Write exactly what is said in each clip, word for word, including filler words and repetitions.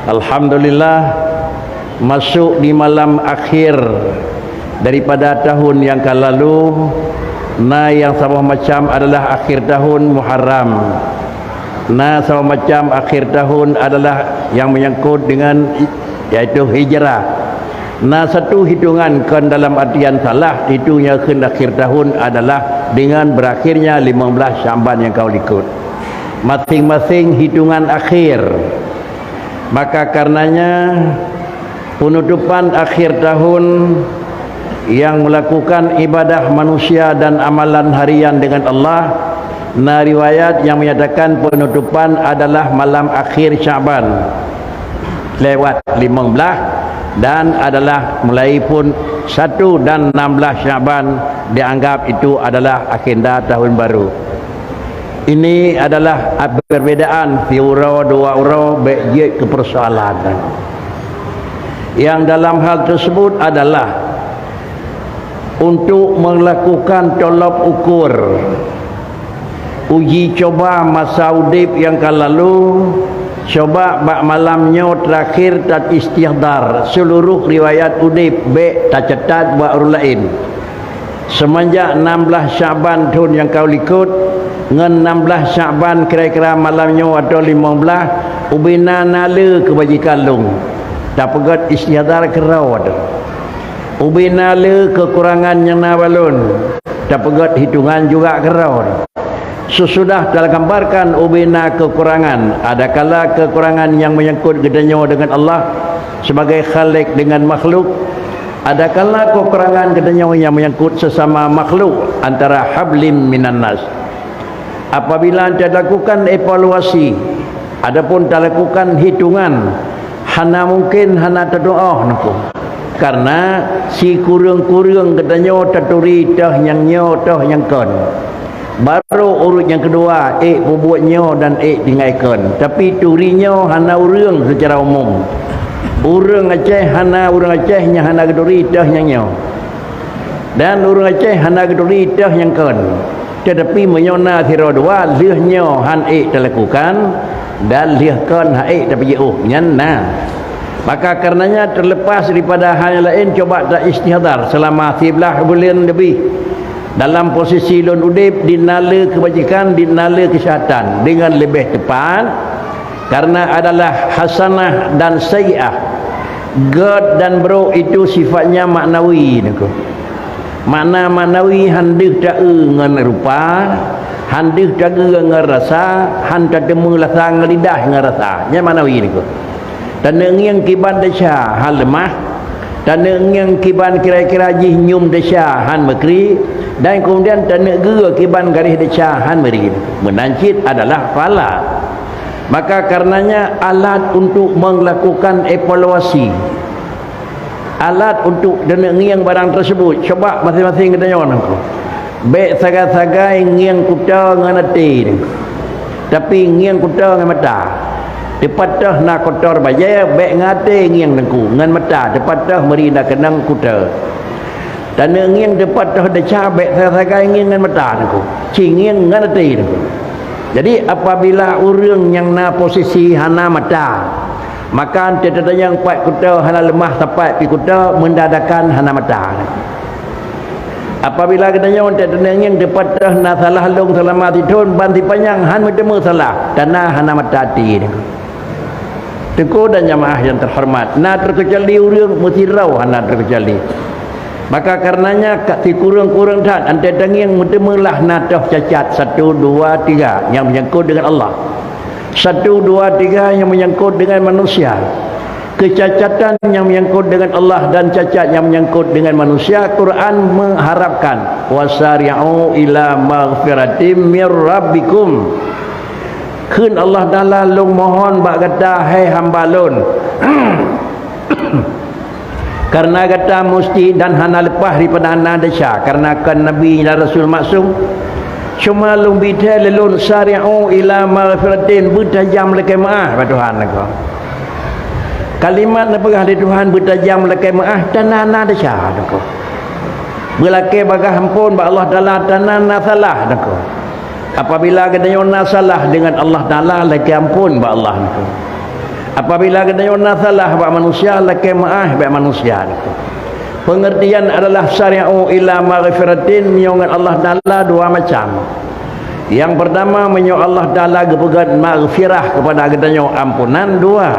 Alhamdulillah, masuk di malam akhir daripada tahun yang ka lalu, na yang saboh macam adalah akhir tahun Muharram. Na saboh macam akhir tahun adalah yang menyangkut dengan, yaitu Hijrah. Na satu hitungan kon dalam artian salah, itu nyang kheun akhir tahun adalah dengan berakhirnya lima belas Syaban yang ka likot. Masing-masing hitungan akhir. Maka karenanya, penutupan akhir tahun yang melakukan ibadah manusia dan amalan harian dengan Allah, na riwayat yang menyatakan penutupan adalah malam akhir Syaban lewat lima belas, dan adalah mulai pun satu dan enam belas Syaban dianggap itu adalah agenda tahun baru. Ini adalah perbedaan siuroe dua uroe, bék jeuet keu persoalan. Yang dalam hal tersebut adalah untuk melakukan tolok ukur, uji coba masa udeb nyang ka lalu, coba bak malam nyoe terakhir taistihdar seluruh riwayat udeb, bék tacatat bak ureuëng laén. Seumanjak enam belas Syaban thon nyang ka likot, ngon enam belas Syaban kira-kira malam nyoe atau lima belas, ubena na le keubajikan lôn, tapeugét istihdar keudroe. Ubena le keukurangan nyang na bak lôn, tapeugét hitungan juga keudroe. Sesudah tagambarkan ubena keukurangan, adakala keukurangan nyang menyangkut geutanyoe dengan Allah sebagai Khalik dengan makhluk, adakala keukurangan geutanyoe nyang menyangkut sesama makhluk antara hablim minan nas. Apabila talakukan evaluasi, adapun talakukan hitungan, hana mungkin hana tatuoh nangku. Karena sikureueng-kureueng geutanyoe taturi toh nyang nyoe toh nyang kon. Barô ureuëng nyang keudua ék peubuet nyoe dan ék tinggai kon. Tapi turi nyoe hana ureuëng seucara umum. Ureuëng Aceh hana ureuëng Aceh nyang hana geuturi toh nyang nyoe. Dan ureuëng Aceh hana geuturi toh nyang kon. Tetapi meunyoe na sidroe dua lheueh nyoe han ék talakukan, dan lheueh kon han ék tapeujiôh, nyan na. Maka karenanya terlepas daripada hal nyang laén, coba taistihdar selama siblaih buleuen leubeh. Dalam posisi lôn udeb, di na le keubajikan, di na le keuseuhatan. Dengan leubeh teupat, karena adalah hasanah dan sayyi'ah. Gét dan brok itu sifatnya maknawi, nangku. Makna maknawi han deuh taeu ngon rupa, han deuh tageue ngon rasa, han tateumé lasa ngon lidah ngon rasa. Nyan maknawi, nangku. Taneuk ngieng kiban desya han leumah, taneuk ngieng kiban kira-kira jih nyum desya han meukri, dan kemudian taneuk geue kiban garéh desya han meuri. Meunan cit adalah phala. Maka karenanya alat untuk melakukan evaluasi, alat untuk taneuk ngieng barang tersebut, coba masing-masing geutanyoe nangku. Bék sagai-sagai ngieng kuto ngon até, tapi ngieng kuto ngon mata. Teupat toh na kotor bajée, bék ngon até ngieng nangku, ngon mata. Teupat toh meuri na keunong kuto. Taneuk ngieng teupat toh desya, bék sagai-sagai ngieng ngon mata nangku. Ci ngieng ngon até nangku. Jadi apabila ureuëng nyang na posisi hana mata, maka teutatanyong pat kuto hana leumah sapat pi kuto, meundadakan hana mata. Apabila geutanyoe teutatanyong teupat toh na salah lôn selama sithon ban sipanyang han meuteumé salah, tana hana mata até nangku. Teungku dan jamaah yang terhormat, na terkecuali ureuëng meusidroe hana terkecuali. Maka karenanya ka sikureueng-kureueng that antée tangieng meuteumé lah na toh cacat satu, dua, tiga nyang menyangkut dengan Allah. Satu, dua, tiga nyang menyangkut dengan manusia. Kecacatan nyang menyangkut dengan Allah dan cacat nyang menyangkut dengan manusia, Quran mengharapkan, "Wasari'u ila maghfiratim mir rabbikum." Kheun Allah Taala, "Lôn mohon bak gata, hai hamba Lôn." Karena gata musti dan hana leupah daripada hana desya, karena kon nabi dan rasul maksum. Cuma lôn bi thée lé lôn, "Sari'u ila maghfiratin," beutajam lakée meuáh bak Tuhan lakoe. Kalimat neupeugah lé Tuhan beutajam lakée meuáh, tana na desya lakoe. Beulakée bagaih amphon bak Allah Taala, tana na salah lakoe. Apabila geutanyoe na salah deungon Allah Taala, lakée amphon bak Allah lakoe. Apabila geutanyoe na salah bak manusia, lakée meuáh bak manusia. Pengertian adalah sari'u ila maghfiratin, meunyoe ngon Allah Taala dua macam. Yang pertama, meunyoe Allah Taala geupeugét maghfirah kepada geutanyoe, ampunan, dua.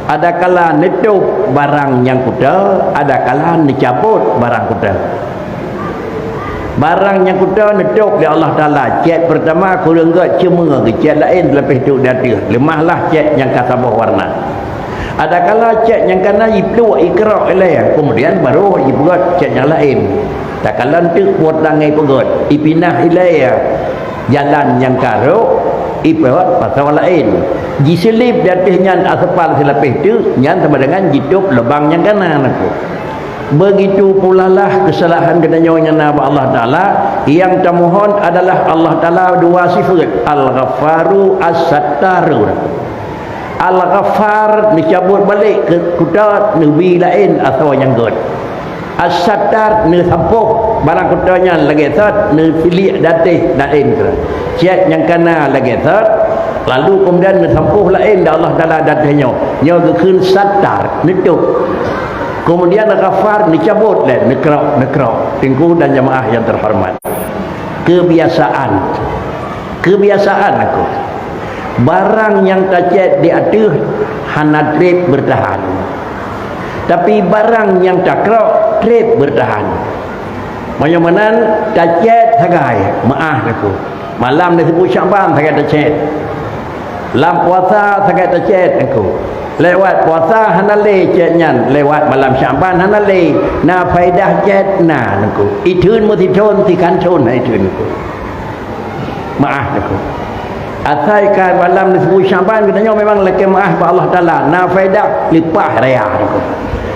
Adakala neutôb barang nyang kuta, adakala neucabot barang kuta. Barang nyang kuta neutôb lé Allah Taala, cét pertama kureueng gét ceumeue geucét laén leupah tu di ateueh, leumahlah cét nyang ka saboh warna. Adakala cét nyang kana jipluek ikrok ilée, kemudian baru jipeugét cét nyang laén. Takalon teuk buet tangai peugét, ipinah ilée jalan nyang ka rhot, ipeugét pasoe laén. Jiseulib di ateueh nyan aspal silapéh teuk, nyan sama dengan jitôb lubang nyang kana, nakeuh. Begitu pulalah kesalahan geutanyoe nyang na bak Allah Taala, nyang tamohon adalah Allah Taala dua sifat, Al-Ghaffaru, As-Sattaru. Al-Ghaffar neucabot balek keu kuta, neubi laén asoe nyang gét. As-Sattar neusampôh barang kuta nyan lagée sot, neusiliek di ateueh laén keu cét nyang kana lagée sot, lalu keumudian neusampôh laén di Allah Taala di ateueh nyoe. Nyoe geukheun Sattar, neutôb. Keumudian Ghaffar neucabot lé, neukrok, neukrok. Teungku dan jamaah nyang teuhoreumat. Keubiasaan. Keubiasaan aku. Barang nyang tacét di ateueh hana treb beurtahan. Tapi barang nyang takrok treb beurtahan. Meunyoe meunan tacét sagai, meuáh aku. Malam di sibuet Syakban sagai tacét. Lam puasa sagai tacét aku. Lewat puasa hana lé cét nyan, lewat malam Syakban hana lé. Na faedah cét na aku. Itheun meusithon, sikhan thon hai theun aku. Meuáh aku. Asai ka malam di sibuet Syakban geutanyoe memang lakée meuáh bak Allah Taala. Na faedah leupah raya aku.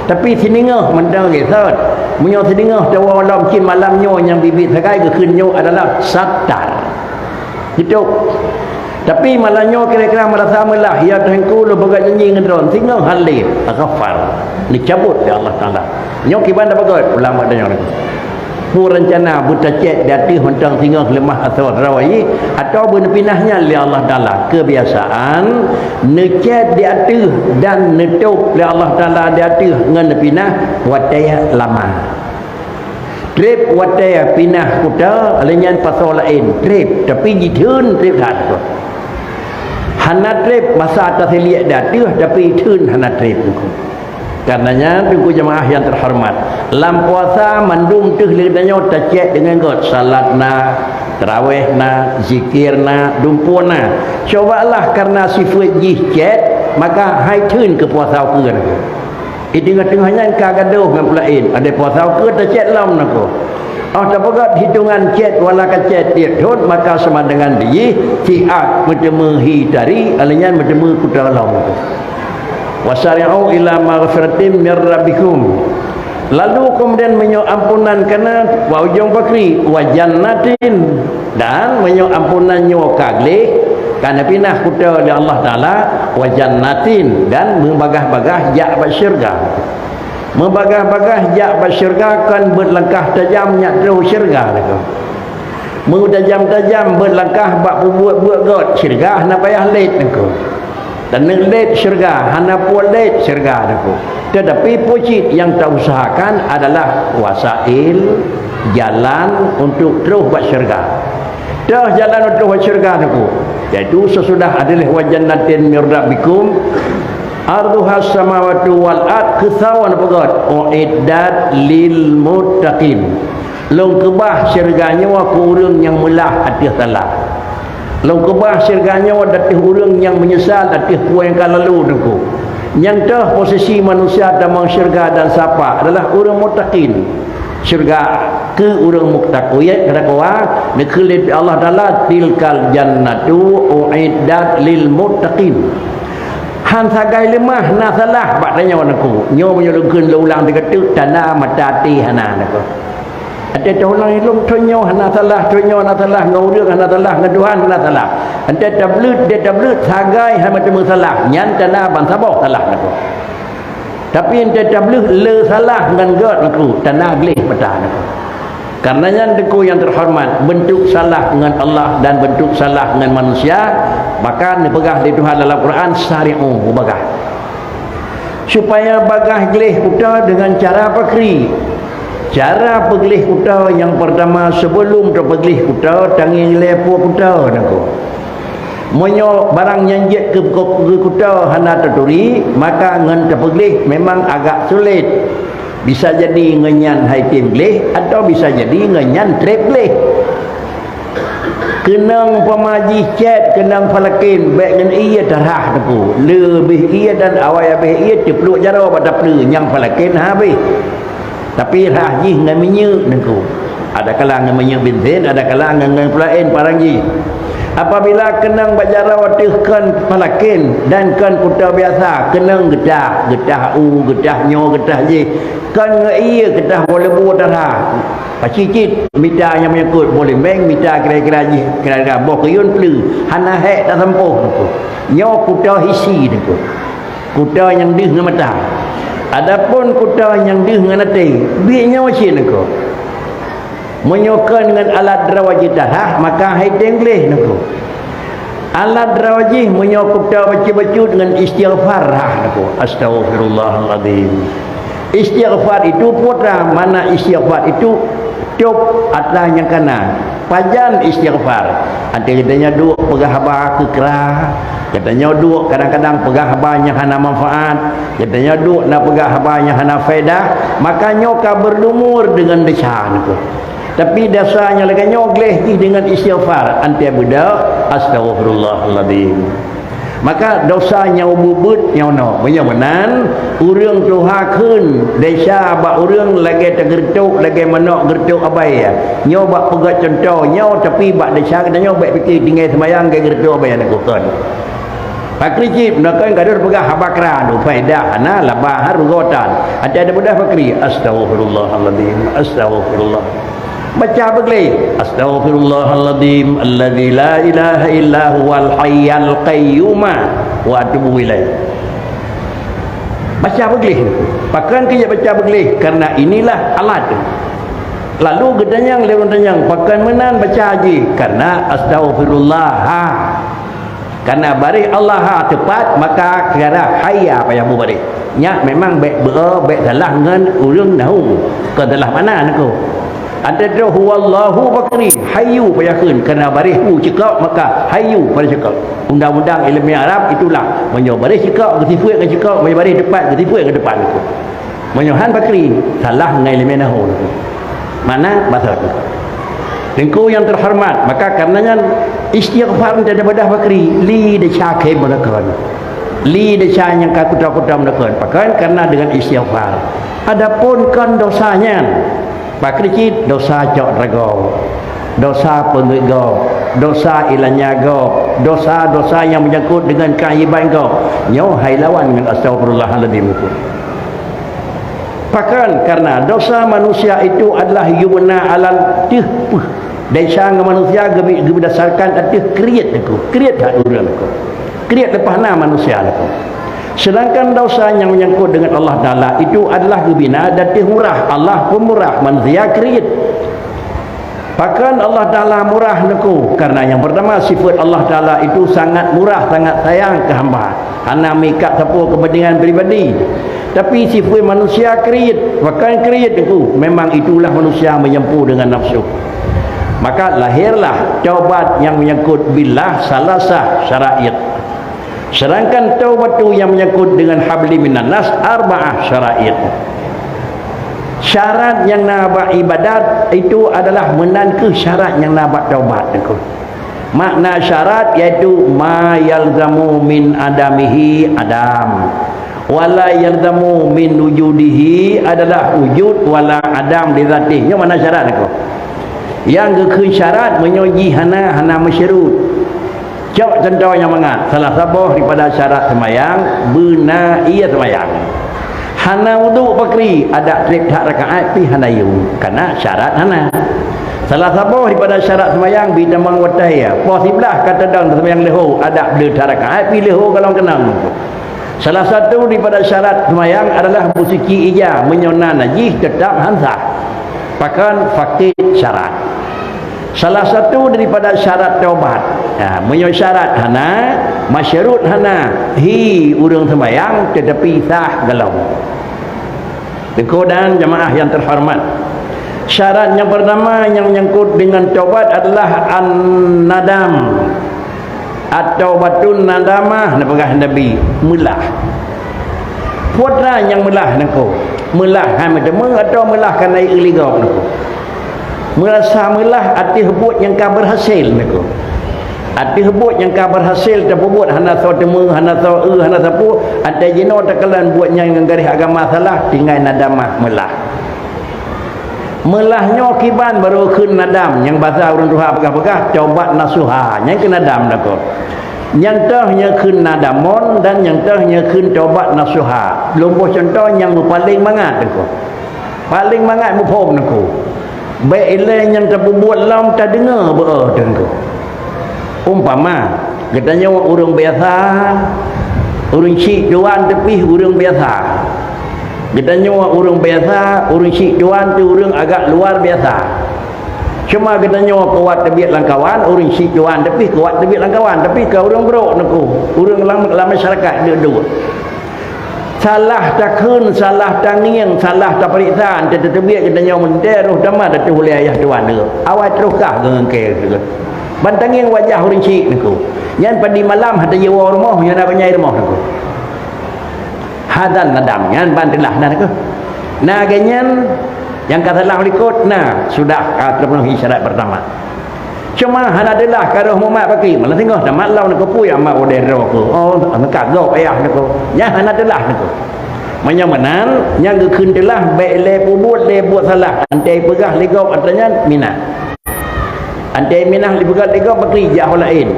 Tapi siningoh mantong gét sot. Meunyoe siningoh tawoe lom cit malam nyoe nyang biet-biet sagai geukheun nyoe adalah Sattar. Beutôi. Tapi malam nyoe kira-kira meurasa meulah, ya Tuhanku, lôn peugah janji ngon droe, singoh hana lé, Ghaffar, neucabot lé Allah Taala. Nyoe kiban tapeugah ulama donya nyoe. Peue rencana beutacét di ateueh mantong singoh leumah asoe droe, atawa beuneupinah nyan lé Allah Taala? Keubiasaan neucét di ateueh dan neutôb lé Allah Taala di ateueh ngon neupinah watée lama. Treb watée pinah kuta, lheueh nyan pasoe laén. Treb, tapi jitheun treb that. Hana treb masa tasiliek di ateueh, tapi theun hana treb. Kareuna nyan, teungku jamaah nyang teuhoreumat, lam puasa mandum teuh lé geutanyoe tacét deungon gét, salat na, taraweh na, zikir na, dumpeue na. Cubalah kareuna sifeuet jih cét, maka hai theun keu puasa ukeue. Di teungoh-teungoh nyan ka gadôh ngon peulaén, adak puasa ukeue tacét lom nakeuh. Óh tapeugét hitongan cét wala ka cét tiep thon, maka sama dengan jih siat meuteumé hi tari, alheuh nyan meuteumé kuta lom nakeuh. Wasari'u ila maghfiratim mir rabbikum. Lalu keumudian meunyoe ampunan kana, wa ujong pakri, wa jannatin. Dan meunyoe ampunan nyoe ka gleh, ka neupinah kuta lé Allah Taala, wa jannatin, dan meubagah-bagah jak bak syeuruga. Meubagah-bagah jak bak syeuruga kon beuet langkah tajam nyak troh syeuruga lagoe. Meutajam-tajam beuet langkah bak peubuet-buet gét, syeuruga hana payah lét lagoe. Taneuk lét syeuruga, hana peue lét syeuruga lagoe. Teutapi peue cit nyang tausahakan adalah wasail, jalan untuk troh bak syeuruga. Troh jalan untuk bak syeuruga lagoe, yaitu sesudah adalah wa jannatin mir rabbikum arduhas samawati wal ard, keu sawan peugét, uiddat lil muttaqin. Lôn keubah syeuruga nyoe keu ureuëng nyang meulah ateueh salah. Lôn keubah syeuruga nyoe ateueh ureuëng nyang meunyeusal ateueh peue nyang ka lalu teungku. Nyang toh posisi manusia tamong syeuruga dan sapa adalah ureuëng muttaqin. Syeuruga keu ureuëng muttaqin, kata kuah, neukheun lé Allah Taala, tilkal jannatu uiddat lil muttaqin. Han sagai leumah na salah bak tanyoe nakeuh. Nyoe meunyoe lôn kheun lôn ulang teuka teuk, tanda mata até hana nakeuh. Até teuh ulang ilong, tanyoe hana salah, tanyoe hana salah, ngon ureuëng hana salah, ngon Tuhan hana salah. Até tableuet, até tableuet sagai hana teumé salah, nyan tanda bansaboh salah nakeuh. Tapi até tableuet le salah ngon gét nakeuh, tanda gleh mata nakeuh. Karena nyan teungku nyang teuhoreumat, beuntuk salah ngon Allah dan beuntuk salah ngon manusia, maka neupeugah lé Tuhan dalam Quran, "Sari'u, beubagah." Supaya bagaih gleh kuta deungon cara pakri. Cara peugleh kuta nyang peurtama, sibeulom tapeugleh kuta, tangieng ilée puek kuta, Teungku. Meunyoe barang nyang jeuet keu, keu, keu kuta hana taturi, maka ngon tapeugleh memang agak sulet. Bisa jadi ngon nyan hai tem gleh, atau bisa jadi ngon nyan treb gleh. Keunong umpama jih cét, keunong palaken, bék ngon ié tarhah, Teungku. Leubeh ié dan awai habéh ié, teupluek jaroe bak tapeue, nyang palaken habéh. Tapi rhah jih ngon minyeuk, Teungku. Adakala ngon minyeuk bensin, adakala ngon, ngon peulaén parang jih. Apabila keunong bak jaroe teuh kon palaken dan kon kuta biasa, keunong geutah, geutah u, geutah nyoe, geutah jih, kon ngon ié, geutah boh leubue tarhah. Pacicit mita nyang meunyeukot, boh limbeng mita kira-kira jih, kira-kira boh keuyun pleue, hana hék tasampôh, Teungku. Nyoe kuta hisi, Teungku. Kuta nyang deuh ngon mata. Adapun kuta nyang deuh ngon até, biet nyoe cit, Teungku. Meunyoe kon ngon alat droe jih tarhah, maka hai tem gleh, Teungku. Alat droe jih meunyoe kuta bacut-bacut ngon istighfar, ha, Teungku. Astaghfirullahalazim. Istighfar itu putra, mana istighfar itu tôb atra nyang kana. Pajan istighfar? Até geutanyoe duek peugah haba keu kra, geutanyoe duek kadang-kadang peugah haba nyang hana manfaat, geutanyoe duek na peugah haba nyang hana faedah, maka nyoe ka beurlumur deungon desya, Teungku. Tapi desya nyang lagée nyoe gleh jih deungon istighfar, até beudôh, "Astaghfirullahalazim." Maka desya nyang ubeuet-beuet nyoe nyoe. Meunyoe meunan, ureuëng tuha kheun desya bak ureuëng lagée tageureutok, lagée manok geureutok abai. Nyoe bak peugah cuntoh nyoe, tapi bak desya geutanyoe bék pike tinggai seumayang lagée geureutok abai, Teungku, kon. Pakri cit, meunyoe kon ka deuh peugah haba kra, faedah hana, laba han rugoe tan. Até ada beudôh pakri, "Astaghfirullahalazim, astaghfirullah." Baca beugleh, "Astaghfirullahalazim, alladzi la ilaha illa huwal hayyul qayyum, wa atubu ilaih." Baca beugleh. Pakon keu baca beugleh? Karena inilah alat. Lalu geutanyong lé ureuëng tanyong, "Pakon meunan baca jih?" Karena astaghfirullah. Karena baréh Allah ha teupat, maka kira hayya payah mubaréh. Nyak memang bék beu, bék salah ngon ureuëng nahu. Kon salah makna, Teungku. Até droe huwallahu pakri, hayyu payah kheun, karena baréh hu ceukok, maka hayyu payah ceukok. Undang-undang ileumé Arab itulah, meunyoe baréh ceukok geusifeuet ngon ceukok, meunyoe baréh teupat geusifeuet ngon teupat, Teungku. Meunyoe han pakri, salah ngon ileumé nahu. Mana? Bathon. Teungku nyang teuhoreumat, maka kareuna nyan istighfar nyan teubeudôh pakri, li desya khem meunakon. Li desya nyang ka kuta-kuta meunakon. Pakon? Kareuna deungon istighfar. Adapun kon desya nyan, pakri cit, desya cok droe gob, desya peungeuet gob, desya ilanya gob, desya-desya nyang menyangkut deungon keuaiban gob, nyoe hai lawan ngon astaghfirullahalazim pun. Pakon? Karena dosa manusia itu adalah yubna ala teuh peuh. Desya ngon manusia geubi-, geuberdasarkan ateueh kriet, Teungku. Kriet that ureuëng, Teungku. Kriet leupah na manusia, Teungku. Sedangkan dosa nyang menyangkut dengan Allah Taala itu adalah geubina dan teuh murah. Allah pemurah, manusia kriet. Pakon Allah Taala murah, Teungku? Karena yang pertama, sifat Allah Taala itu sangat murah, sangat sayang ke hamba. Hana meuikat sapeue kepentingan pribadi. Tapi sifat manusia kriet, pakon kriet, Teungku? Memang itulah manusia menyampu dengan nafsu. Maka lahirlah taubat yang menyangkut billah salasah syaraid. Sedangkan taubatu yang menyangkut dengan habli minan nas arba'ah syaraid. Syarat nyang na bak ibadat itu adalah meunan kheueh syarat nyang na bak taubat, Teungku. Makna syarat yaitu ma yalzamu min adamihi adam, wala yalzamu min wujudihi adalah wujud, wala adam li dzatih. Nyoe makna syarat, Teungku. Nyang geukheun syarat meunyoe jih hana, hana meusyurut. Cok cuntoh nyang mangat, salah saboh daripada syarat seumayang, beuna ie seumayang. Hana uduk pakri, adak treb that rakaat pih hana yum, karena syarat hana. Salah saboh daripada syarat seumayang, bi tamong watée, poh siblaih ka tadong seumayang leuho, adak bleuet that rakaat pih leuho golom keunong. Salah satu daripada syarat seumayang adalah beusuci ija, meunyoe na najih, teutap han sah. Pakon? Fakid syarat. Salah satu daripada syarat taubat, Ha, meunyoe syarat hana, masyruet hana, hi ureuëng seumayang teutapi sah gohlom. Teungku dan jamaah yang terhormat, syarat nyang pertama nyang menyangkut dengan taubat adalah an-nadam. At-taubatun nadamah, neupeugah Nabi, meulah. Peue treuk nyang meulah, Teungku? Meulah hai meuteumé atau meulah kana ié ligop, Teungku? Meurasa meulah ateueh buet nyang ka beurhasil, Teungku. Ateueh buet nyang ka beurhasil tapeubuet hana soe teumé, hana soe eu, hana sapeue, até jinoe takalon buet nyang ngon garéh agama salah, tinggai nadamah, meulah. Meulah nyoe kiban barô kheun nadam, nyang basa ureuëng tuha peugah-peugah taubat nasuha, nyan keuh nadam, Teungku. Nyang teuh nyan kheun nadamon dan nyang teuh nyan kheun taubat nasuha. Lôn boh cuntoh nyang beupaleng mangat, Teungku. Paleng mangat muphom, Teungku. Bék ilée nyang tapeubuet lom tadeungoe beu-o, Teungku. Umpama, geutanyoe ureuëng biasa, ureuëng chik tuan teupih ureuëng biasa. Geutanyoe ureuëng biasa, ureuëng chik tuan teuh ureuëng agak luar biasa. Cuma geutanyoe kuat teubiet lam kawan, ureuëng chik tuan teupih kuat teubiet lam kawan, tapi ka ureuëng brok, Teungku. Ureuëng lam, lam masyarakat duek-duek. Salah takheun, salah tangieng, salah tapeuriksa, teubiet geutanyoe meuntée roh tamat ateueh ulée ayah tuan teuh. Awai troh kah geungke teuh. Ban tangieng wajah ureuëng chik, Teungku. Nyan padi malam hana jiwoe rumoh, nyan na banyai rumoh, Teungku. Hadan nadam, nyan ban teulah na, Teungku. Na lagée nyan, nyang ka salah likot, na sudah ka teupenuhi syarat pertama. Cuma hana teulah ka roh mumat baki, malah singoh tamat lom, Teungku, pui amat udeh droe ku. Oh, meukat gob ayah, Teungku. Nyan hana teulah, Teungku. Meunyoe meunan, nyang geukheun teulah bék lé peubuet lé buet salah. Anté peugah lé gob atra nyan minah. Anté minah lé peugah lé gob bakri jak ho laén.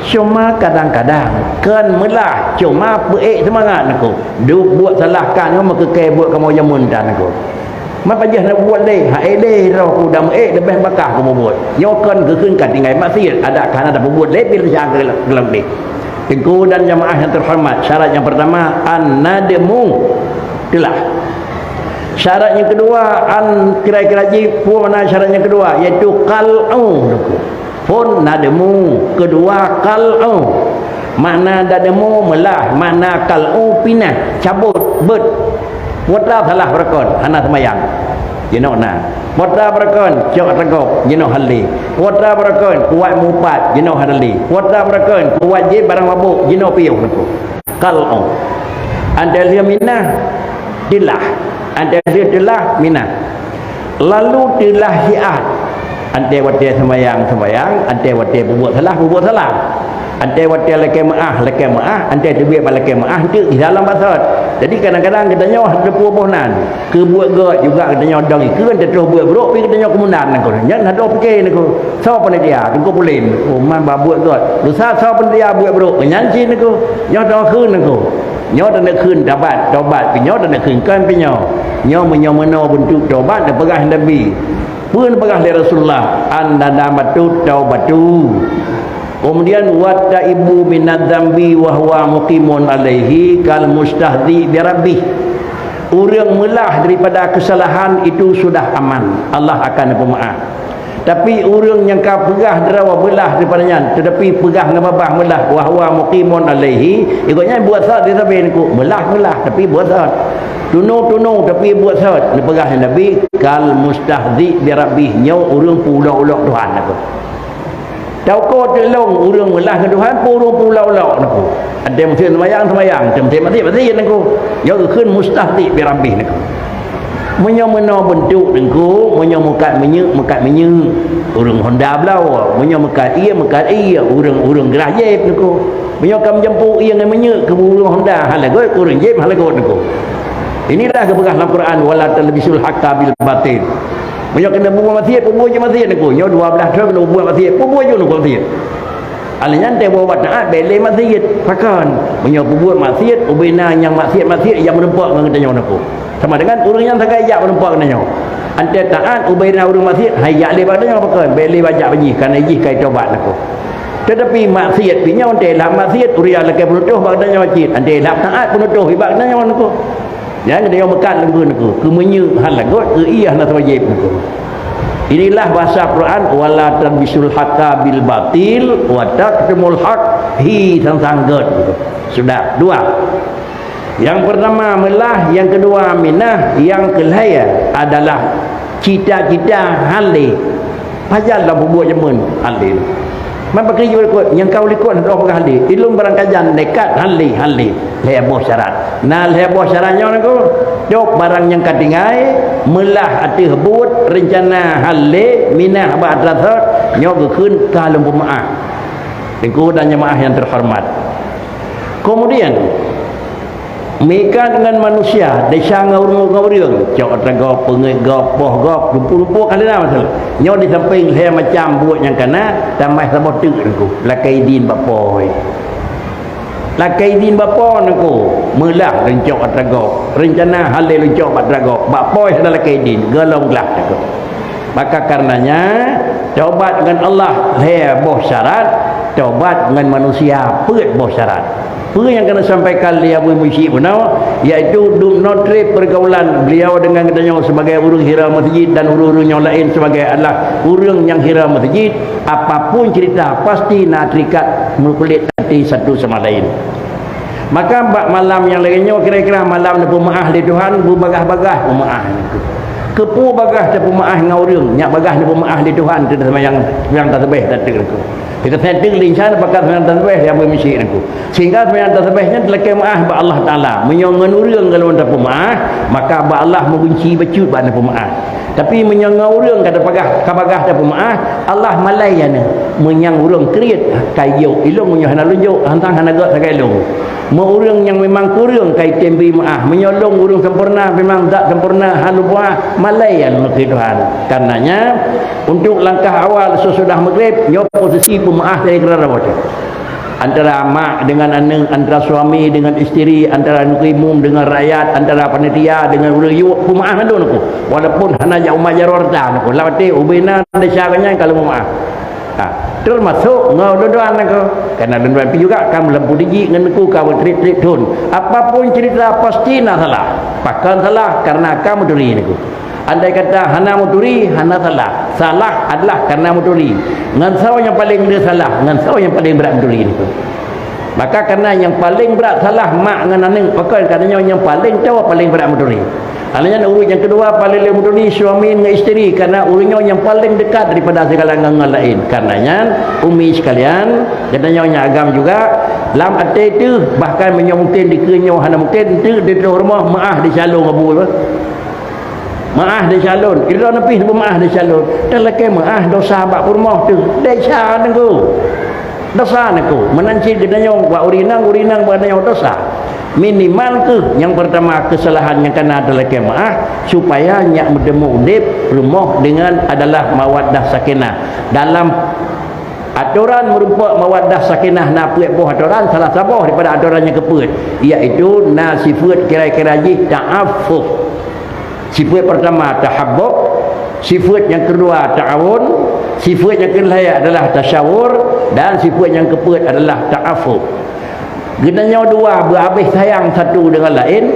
Cuma kadang-kadang kon meulah, cuma peuék seumangat, Teungku. Duek buet salah ka nyoe meukeukée buet kamoe jameun tan, Teungku. Mat pajoh na buet lé, ha ék lé roh ku dam ék leubeh bakah ku bubuet. Nyoe kon geukheun ka tinggai maksiet, adak ka hana tapeubuet lé pih teucangka lam deh. Teungku dan jamaah yang terhormat, syarat yang pertama, an-nadmu. Itulah. Syarat yang kedua, an kira-kira jih, peue makna syarat yang kedua, yaitu qal'u. Phon nadmu, keudua qal'u. Makna nadmu meulah, makna qal'u pinah, cabot, beuet. Peue treuk salah beurakon, hana seumayang. Jinoe na. Peue treuk beurakon, cok teugok, jinoe hale. Peue treuk beurakon, kuat mupat, jinoe hale. Peue treuk beurakon, kuat jih barang mabuk, jinoe piôh, Teungku. Qal'u. Anté lheueh minah, teulah. Anté lheueh teulah, minah. Lalu teulah siat. Anté watée seumayang, seumayang, anté watée peubuet salah, peubuet salah. Anté watée lakée meuáh, lakée meuáh, anté teubiet bak lakée meuáh, teuk di dalam basot. Jadi kadang-kadang geutanyoe hana teupeue boh nan. Keu buet gét juga geutanyoe dong ikeu, anté troh buet brok pih geutanyoe keumunan, Teungku. Nyan hana pike, Teungku. Soe panitia, Teungku Pulen. Oh, man ba buet gét. Lusa soe panitia buet brok, nyan cit, Teungku. Nyoe dong kheun, Teungku. Nyoe taneuk kheun tabat, tobat, pih nyoe taneuk kheun kon pih nyoe. Nyoe meunyoe meunoe beuntuk tobat, neupeugah Nabi. Peue neupeugah lé Rasulullah? An-nadamatu taubatu. Kemudian, wa taibu minadz dzambi wa huwa muqimun alaihi kal mustahzi bi rabbih. Ureuëng meulah daripada kesalahan itu sudah aman. Allah akan peumaaf. Tapi ureuëng nyang ka peugah droe meulah daripada nyan, tetapi peugah ngon babah meulah, wa huwa muqimun alaihi, gobnyan buet sot di sabe, Teungku, meulah, meulah, tapi buet sot. Tunong, tunong, tapi buet sot. Neupeugah lé Nabi, kal mustahzi bi rabbih, nyoe ureuëng peuulok-ulok Tuhan, Teungku. Tauko teulong ureuëng meulah ngon Tuhan, peue ureuëng peuulok-ulok, Teungku. Ada meuseujid seumayang, seumayang, ada meuseujid maksiat, maksiat, Teungku. Nyoe geukheun mustahzi bi rabbih, Teungku. Meunyoe meunoe beuntuk, Teungku, meunyoe meukat minyeuk, meukat minyeuk, ureuëng Honda bloe. Meunyoe meukat ié, meukat ié, ureuëng, ureuëng grah jép, Teungku. Meunyoe ka meujampu ié ngon minyeuk keu ureuëng Honda, hana lagot, ureuëng jép hana lagot, Teungku. Inilah geupeugah lam Quran, "Wala talbisul haqqa bil batil." Meunyoe keuneuk peubuet maksiat, peubuet jih maksiat, Teungku. Nyoe dua blaih thon keuneuk peubuet maksiat, peubuet jih, Teungku, maksiat. Alèh nyan, teuh bak taát, bèk lé maksiat. Pakon? Meunyoe peubuet maksiat, ubena nyang maksiat-maksiat nyang meurumpok ngon geutanyoe, Teungku. Sama dengan ureuëng nyang sagai jak meurumpok geutanyoe. Anté taát, ubena ureuëng maksiat, hai jak lé bak geutanyoe, pakon? Bèk lé bak jak bak jih, karena jih ka jitobat, Teungku. Tetapi maksiat pih nyoe, anté lheueh maksiat, ureuëng nyang lakèe peunutoh bak geutanyoe cit, anté lheueh taát peunutoh bak geutanyoe, Teungku. Nyan geutanyoe meukat lom keu, Teungku. Keu minyeuk hana lagot, keu ié hana wajéb, Teungku. Inilah bahasa Quran, "Wala talbisul haqqa bil batil wa taktumul haq." Hi sang-sang gét. Sudah, dua. Yang pertama meulah, yang kedua minah, yang kelhèe adalah cita-cita hale. Pajan lam peubuet jameun hale. Man pakri jeuet likot, nyang ka u likot hana peugah hale. Ilôn barang kajan nekat hale, hale. Lhèe boh syarat. Na lhèe boh syarat nyoe nangku. Cok barang nyang ka tinggai, meulah ateueh buet rencana hale, minah bak atra sot, nyoe geukheun ka lôn peumeu'ah. Teungku dan jeumaáh nyang teuhoreumat. Kemudian, meuikat ngon manusia, desya ngon ureueng, ngon ureueng, cok atra gob, peungét gob, poh gob, lumpur-lumpur ka lheueh na masalah. Nyoe di sampéng lhèe macam buet nyang ka na, tamah saboh teuk teungku, lakèe idin bak po. Lakèe idin bak po teungku, meulah lôn cok atra gob, rencana hale lôn cok bak atra gob, bak po hana lakèe idin, golom glah teungku. Maka karenanya, tobat ngon Allah lhèe boh syarat, tobat ngon manusia peuet boh syarat. Peue nyang ka neusampaikan lé Abu Musyik bunoe, yaitu dum noe trép pergaulan beliau dengan geutanyoe sebagai ureueng hira masjid dan ureueng-ureueng nyang laén sebagai adalah ureueng nyang hira masjid, apapun cerita pasti na terikat meukulét hati satu sama lain. Maka bak malam nyang lagèe nyoe kira-kira malam neupeumeu'ah lé Tuhan, beubagaih-bagaih peumeu'ah. Keupeue bagaih tapeumeu'ah ngon ureueng, nyak bagaih neupeumeu'ah lé Tuhan, teuh seumayang, seumayang tasbih teuh teungku. Kita santri lincah pakat seumayang tasbih nyang beumisyik teungku. Sehingga seumayang tasbih nyan teulakèe meu'ah bak Allah Taala. Meunyoe ngon ureueng galom tapeumeu'ah, maka bak Allah meugunci bacut bak tapeumeu'ah. Tapi meunyoe ngon ureueng ka tapagah, ka bagah tapeumeu'ah, Allah malèe nyan. Meunyoe ureueng kriet, ka jok, ilôn meunyoe hana lôn jok, hantang hana gèt sagai lôn. Meu ureueng nyang memang kureueng ka item bri meu'ah. Meunyoe lôn ureueng sempurna, memang zat sempurna, hana lôn meu'ah, malèe nyan keu Tuhan. Karenanya, untuk langkah awal sesudah maghrib, nyoe posisi peumeu'ah dari keudroe. Antara mak dengan aneuk, antara suami dengan isteri, antara makmum dengan rakyat, antara panitia dengan ureueng yue, peumeu'ah mandum teungku. Walaupun hana jak umat jaroe rata teungku. Lam até ubena desya nyan ka lheueh meu'ah. Ha, termasuk ngon lôn tuan teungku. Karena lôn tuan pih juga ka meulampu diji ngon teungku ka beutrit-trit thon. Apapun cerita pasti na salah. Pakon salah? Karena ka meuturi teungku. Andai kata hana meuturi, hana salah. Salah adalah karena meuturi. Ngon soe nyang paleng le salah, ngon soe nyang paleng brat meuturi teungku. Maka karena nyang paleng brat salah mak ngon aneuk, pakon kareuna nyoe nyang paleng toe paleng brat meuturi. Hal nyan ureueng nyang keudua paleng le meuturi suami ngon isteri, karena ureueng nyoe nyang paleng dekat daripada segala ngon-ngon laén. Karena nyan, umi sekalian, geutanyoe nyang agam juga, lam até teuh, bahkan meunyoe mungken dikeue nyoe hana mungken, teuh di rumoh meu'ah di salon abu. Meu'ah di salon, kira neupih neupeume'ah di salon. Talakèe meu'ah dosa bak peurumoh teuh. Desya teungku. Dosa teungku. Meunan cit geutanyoe bak ureueng inong, ureueng inong bak geutanyoe dosa. Minimal keuh nyang pertama kesalahan nyang kana talakèe meu'ah supaya nyak meuteumèe udép rumoh dengan adalah mawaddah sakinah. Dalam atoran meurumpok mawaddah sakinah na peuet boh atoran, salah saboh daripada atoran nyang keupeuet, yaitu na sifeuet kira-kira jih ta'affuf. Sifeuet pertama tahabbub, sifeuet nyang keudua ta'awun, sifeuet nyang keulhèe adalah tasyawur, dan sifeuet nyang keupeuet adalah ta'affuf. Geutanyoe dua beuhabéh sayang satu deungon laén.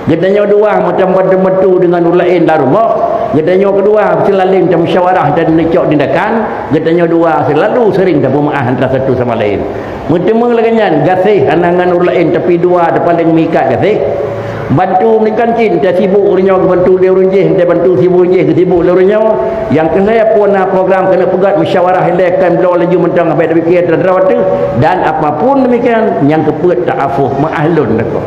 Geutanyoe dua meutameubantu deungon ureueng laén lam rumoh. Geutanyoe keudua seulaleng tamusyawarah dan neucok tindakan. Geutanyoe dua seulalu seuring tapeumeu'ah antara satu sama laén. Meuteumèe lagèe nyan, gaséh hana ngon ureueng laén, tapi dua tapaleng meuikat gaséh. Bantu meuningkan cit, entah sibuk ureueng nyoe geubantu lé ureueng jéh, entah bantu sibuk jéh geusibuk lé ureueng nyoe. Nyang keulhèe pue na program keuneuk peugöt musyawarah ilèe kan bloe laju mantong habéh tapike droe-droe teuh. Dan apapun demikian, nyang keupeuet ta'affuf, meu'ah lôn teungku.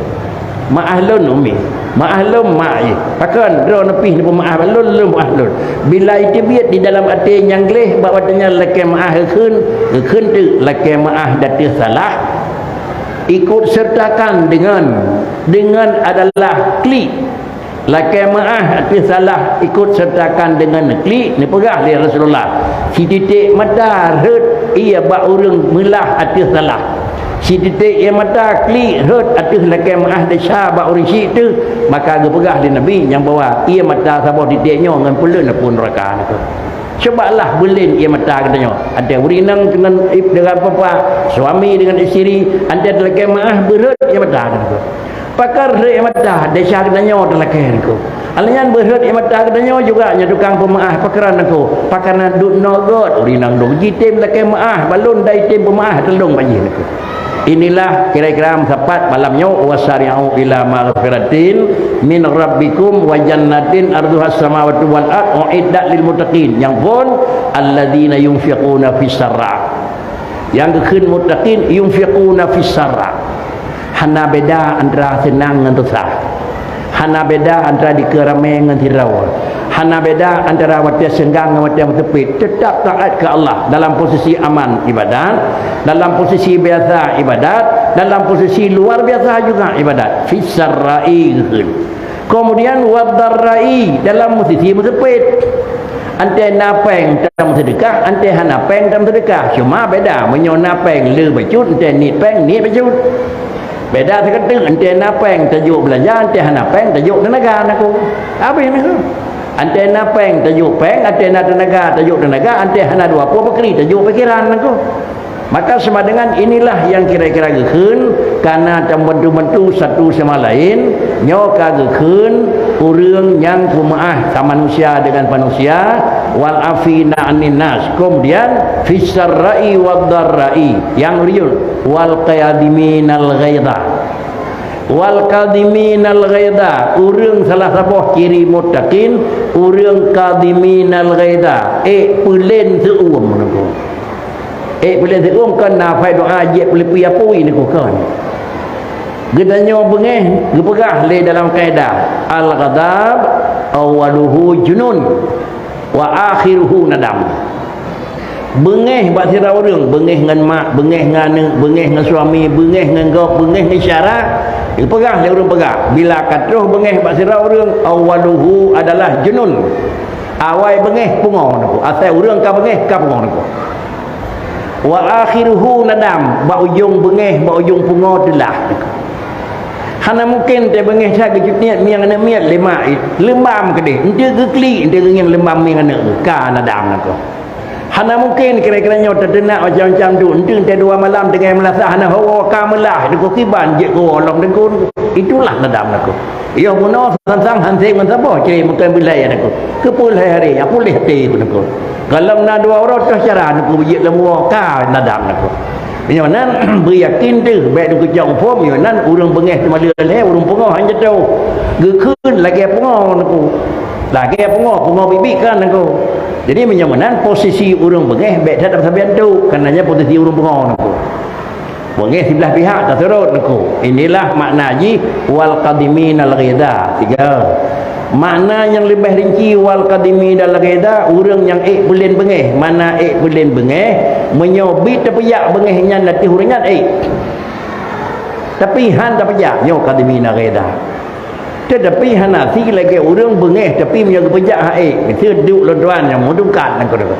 Meu'ah lôn umi, meu'ah lôn mak jih. Pakon droe neupih neupeumeu'ah bak lôn, lôn meu'ah lôn. Bila iteubiet di dalam até nyang gleh bak watèe nyan lakèe meu'ah geukheun, geukheun teuk lakèe meu'ah ateueh salah. Ikut sertakan dengan, dengan adalah klik. Lakèe meu'ah ateueh salah ikut sertakan deungon neuklik, neupeugah lé Rasulullah, "Sititék mata rhot ié bak ureueng meulah ateueh salah. Sititék ié mata klik rhot ateueh lakèe meu'ah desya bak ureueng syiek teuh." Maka geupeugah lé Nabi nyang bahwa ié mata saboh titék nyoe ngon peuleueh neupeu nuraka neukheun. Cuba lah beulén ié mata geutanyoe. Ada ureueng inong deungon ib-, deungon papa, suami deungon isteri, ada talakèe meu'ah beurhot ié mata neukheun. Pakon rhot ié mata, desya geutanyoe talakèe teungku. Alèh nyan beuet ié mata geutanyoe juga nyoe tukang peumeu'ah pakran nangko. Pakran duek noe göt, ureueng nyan dong jitem lakèe meu'ah, balon dai tem peumeu'ah teulông bak jih nangko. Inilah kira-kira meusapat malam nyoe, "Wasari'u ila maghfiratin min rabbikum wa jannatin arduhas samawati wal ard uiddat lil muttaqin." Nyang phôn, "Alladzina yunfiquna fis sarra." Nyang geukheun muttaqin, "Yunfiquna fis sarra." Hana beda antara seunang ngon susah. Hana beda antara dikeue ramé ngon sidroe. Hana beda antara watèe seunggang ngon watèe meuseupet. Teutap taat keu Allah dalam posisi aman ibadat, dalam posisi biasa ibadat, dalam posisi luar biasa juga ibadat. Fis sarra'i geukheun. Kemudian wad dharra'i dalam posisi meuseupet. Antée na péng tameuseudeukah, antée hana péng tameuseudeukah. Cuma beda, meunyoe na péng le bacut, antée niet péng niet bacut. Beda sakeudeueng, antée na péng tajok beulanja, antée hana péng tajok teunaga nangko. Habéh nangko. Antée na péng tajok péng, antée na teunaga tajok teunaga, antée hana dua po peukri tajok pikeran nangko. Maka sama dengan inilah nyang kira-kira geukheun, kana tabantu-bantu satu sama lain, nyoe ka geukheun ureuëng nyang peumeu'ah ka manusia dengan manusia, wal afina anin nas. Kemudian, fis sarra'i wad dharra'i, nyang reuyuet, wal kadhiminal ghaidha. Wal kadhiminal ghaidha, ureuëng salah saboh ciri muttaqin, ureuëng kadhiminal ghaidha, ék peulen seu-uem nangko. Ék peulen seu-uem kon na fai doa jeuet peuleupie apui nangko kon. Geutanyoe beungéh geupeugah lé dalam kaedah, al-ghadab awwaluhu junun wa akhiruhu nadam. Beungéh bak sidroe ureuëng, beungéh ngon mak, beungéh ngon aneuëk, beungéh ngon suami, beungéh ngon gob, beungéh ngon syara, geupeugah lé ureuëng peugah, bila ka troh beungéh bak sidroe ureuëng, awwaluhu adalah junun. Awai beungéh pungo nangko. Asai ureuëng ka beungéh ka pungo nangko. Wa akhiruhu nadam, bak ujong beungéh, bak ujong pungo teulah. Hana mungken teubeungéh that geucut niet mieng aneuëk miet lé mak, leumbam keudeh. Enteuk geuklik, enteuk geungieng leumbam mieng aneuëk, ka nadam nangko. Hana mungken kira-kira nyoe teuteunak macam-macam tu. Enteuk teuh dua malam tinggai meulasah hana hawa ka meulah, deuko kiban jeuet keu lom dengkun. Itulah nadam nangko. Yoh bunoe sang-sang hansé meusaboh cre meukai beulai nangko. Keupeue lhée hari, ya puléh até ku nangko. Galom na dua uroe toh cara nangko beujeuet lom woe ka nadam nangko. Nyoe nan beuyakin teuh bék nangko cok phom nyoe nan ureuëng beungéh teumaleueh lhée ureuëng pungo han jatoh. Geukheun lagée pungo nangko. Lagée pungo, pungo bibi kan nangko. Jadi meunyoe meunan posisi ureuëng beungéh bék that sabian tu, karena nyan posisi ureuëng pungo nangko. Beungéh siblah pihak taseurot nangko. Inilah makna jih wal kadhiminal ghaidha. Tiga. Makna nyang leubeh rinci wal kadhiminal ghaidha, ureuëng nyang ék peulen beungéh. Makna ék peulen beungéh, meunyoe bit teupeujak beungéh nyan ateueh ureuëng nyan ék. Tapi han tapeujak nyoe kadhiminal ghaidha. Teutapi hana si lagée ureuëng beungéh, tapi meunyoe geupeujak hak ék, miseue duek lôn tuan nyang meudungkat nangko.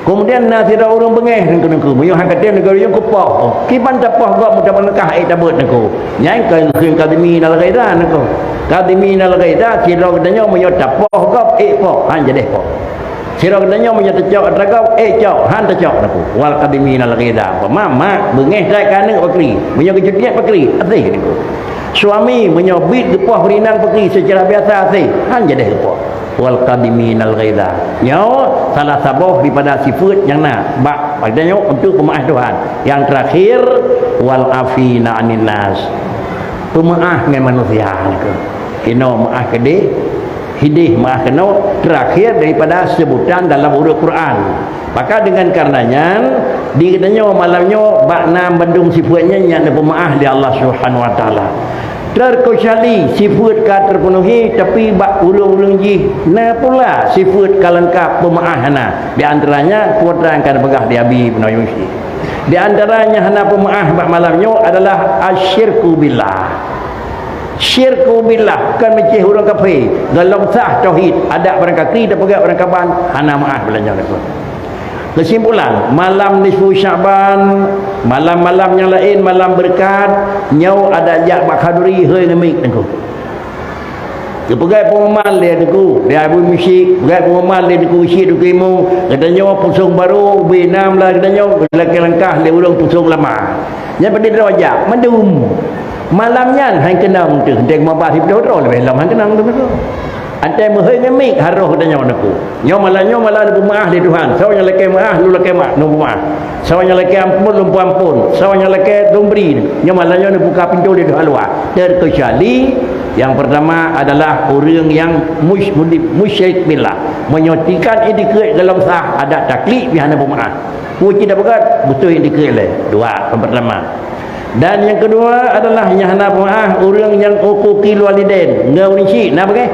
Keumudian na sidroe ureuëng beungéh nangko, nangko. Meunyoe han katem nangko ureuëng kupoh. Kiban tapoh gob meutabeuneukah ék tabeuet nangko. Nyan ka geukheun kadhiminal ghaidha nangko. Kadhiminal ghaidha sidroe geutanyoe meunyoe tapoh gob ék poh, han jadeh poh. Sidroe geutanyoe meunyoe tacok atra gob, ék cok, han tacok nangko. Wal kadhiminal ghaidha. Umpama mak beungéh that keu aneuëk pakri. Meunyoe geucut niet pakri, aséh nangko. Suami meunyoe bit geupoh beurinang pakri seucara biasa aséh, han jadeh geupoh. Wal kadhiminal ghaidha. Nyoe salah saboh daripada sifeuet nyang na bak geutanyoe untuk peumeu'ah Tuhan. Nyang teurakhir, wal afina anin nas. Peumeu'ah ngon manusia nangko. Inoe meu'ah keudeh, hideh meu'ah keunoe, teurakhir daripada seubutan dalam ureuëng Quran. Maka dengan karena nyan, di geutanyoe malam nyoe bak na bandum sifeuet nyan nyang neupeumeu'ah lé Allah Subhanahu Wa Taala. Terkecuali sifeuet ka terpenuhi, tapi bak ureuëng-ureuëng jih na pula sifeuet ka leungkab peumeu'ah hana. Di antaranya, kuadran ka neupeugah di Abi Ibnu Yusuf. Di antaranya hana peumeu'ah bak malam nyoe adalah asyirku billah. Syirku billah, kon meucéh ureuëng kafé, golom sah tauhid, adak barangkakri tapeugah barangkaban, hana meu'ah beulanja lakoe. Keusimpulan, malam nisfu Sya'ban, malam-malam nyang laén, malam beureukat, nyoe adak jak bak khanduri hôi ngeumik teungku. Geupeugah pengumuman lé teungku, di Abu Musyik, peugah pengumuman lé teungku Syik Teungku Imu, geutanyoe pusong barô, ubé nam lah geutanyoe, lakée langkah lé ureuëng pusong lama. Nyan padum droe jak, mandum. Malam nyan han keunong teuh, deng mabah siplôh droe leubeh lom han keunong teuh niko. Antai meuhôi ngon miet harôh geutanyoe niko. Nyoe malam nyoe malam neupeumaáh lé Tuhan. Soe nyang lakée meuáh, lôn lakée meuáh, lôn peumaáh. Soe nyang lakée amphon, lôn peuamphon. Soe nyang lakée lôn bri. Nyoe malam nyoe neubuka pintoe lé Tuhan luwa. Terkecuali yang pertama adalah ureuëng nyang musyrik billah. Meunyoe tikan itikeuet golom sah adat taklid pih hana peumaáh. Peue cit tapeugah, beutôi itikeuet lé. Dua, yang pertama. Dan yang kedua adalah nyang hana peumaáh ureuëng nyang uquqil walidain ngon ureuëng syik na beugeh.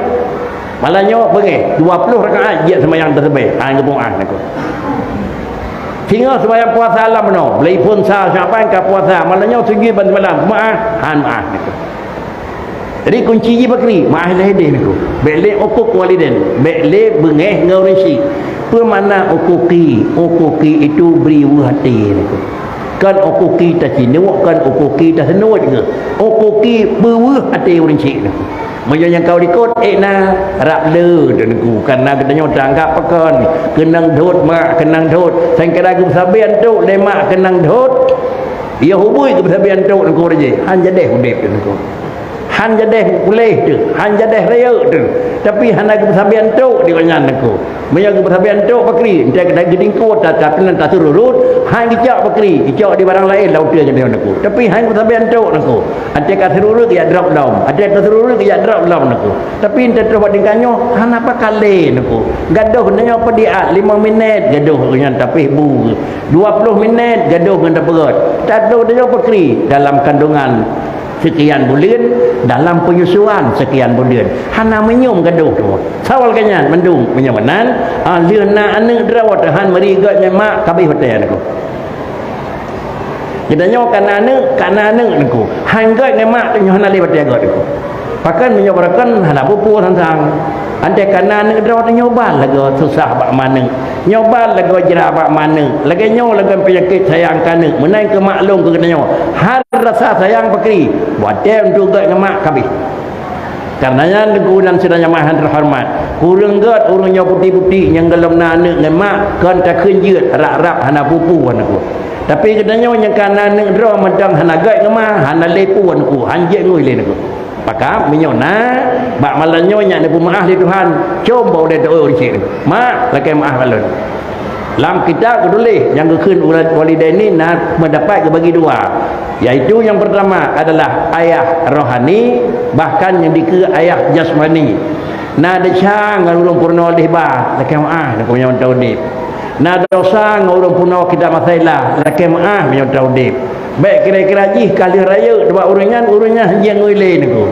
Malam nyoe beugeh dua ploh rakaat jeuet seumayang tasbih, ha geupeumaáh niko. Singoh seumayang puasa lam meunoe, beli phon sa Syaban ka puasa, malam nyoe sujud ban seumalam, peumaáh, han maáh niko. Jadi kunci jih pakri, maáh lé deh niko. Bék lé uquq walidain, bék lé beungeh ngon ureuëng syik. Peue makna uquqi? Uquqi itu bri weueh até niko. Kon uquqi tacinuk, kon uquqi taseunuet ke. Uquqi beuweueh até ureuëng syik niko. Meunyoe nyang ka u likot, ék na rab le teungku, karena geutanyoe teuanggab pakon, keunong dhot mak, keunong dhot. Sangkira geupeusabe antok lé mak keunong dhot, ya hubui geupeusabe antok teungku raja, han jadeh udeb teungku. Han jadeh puléh teuh, han jadeh rayeuk teuh, tapi hana geupeusabe antok di gobnyan teungku. Meunyoe geupeusabe antok pakri, entah keunan geudingkot, ta-, tapi nan taseururut, han geucok pakri, geucok di barang laén lam uteuen nyoe teungku. Tapi han geupeusabe antok teungku. Até ka seururut geujak drop lom, até ka seururut geujak drop lom teungku. Tapi entah troh bak tingkat nyoe, hana pakalé teungku. Gadoh nyoe peudiat lima minit gadoh nyan tapéh bu. Dua ploh minit gadoh ngon tapeugöt. Tadoh nyoe pakri dalam kandungan sekian buleuen, dalam penyusuan sekian buleuen. Hana meunyoe gadoh tu. Sawal ka nyan mandum meunyoe meunan, ah, lheueh na aneuk droe teuh han meuri göt ngon mak kabeh watèe teungku. Geutanyoe ka na aneuk, ka na aneuk teungku. Han göt ngon mak teungoh hana lé watèe göt teungku. Pakon meunyoe beurakon hana peue-peue sang-sang. Andai ka na aneuk droe teunyoe ban lagoe susah bak ma aneuk. Nyoe ban lagoe jra bak ma aneuk. Lagèe nyoe lagèe peunyakét sayang keu aneuk. Meunan keu maklum keu geutanyoe. Han rasa sayang pakri. Watèe untuk göt ngon mak kabeh. Karena nyan teungku dan sidang jamaah yang terhormat, ureueng göt, ureueng nyoe puti-puti nyang gohlom na aneuk ngon mak, kon takheun jeuet, rab-rab hana peue-peue teungku. Tapi geutanyoe nyang ka na aneuk droe mantong hana göt ngon mak, hana lé peue teungku, han jeuet ngui lé teungku. Maka meunyoe na, bak malam nyoe nyak neupeumaáh lé Tuhan, com bak ulèe teuôt cit, "Mak, lakèe maáh bak lôn." Lam kitab geutuléh nyang geukheun walidaini na meudapat geubagi dua, yaitu nyang peurtama adalah ayah rohani, bahkan nyang dikeue ayah jasmani. Na desya ngon ureueng peurunoe lheueh ba, lakèe meuáh, lakèe meunyoe ta udép. Na desya ngon ureueng peurunoe kitab masa ilah, lakèe meuáh meunyoe ta udép. Bèk kira-kira jih ka lheueh rayeuk bak ureueng nyan, ureueng nyan hanjeuet ngui lé teungku.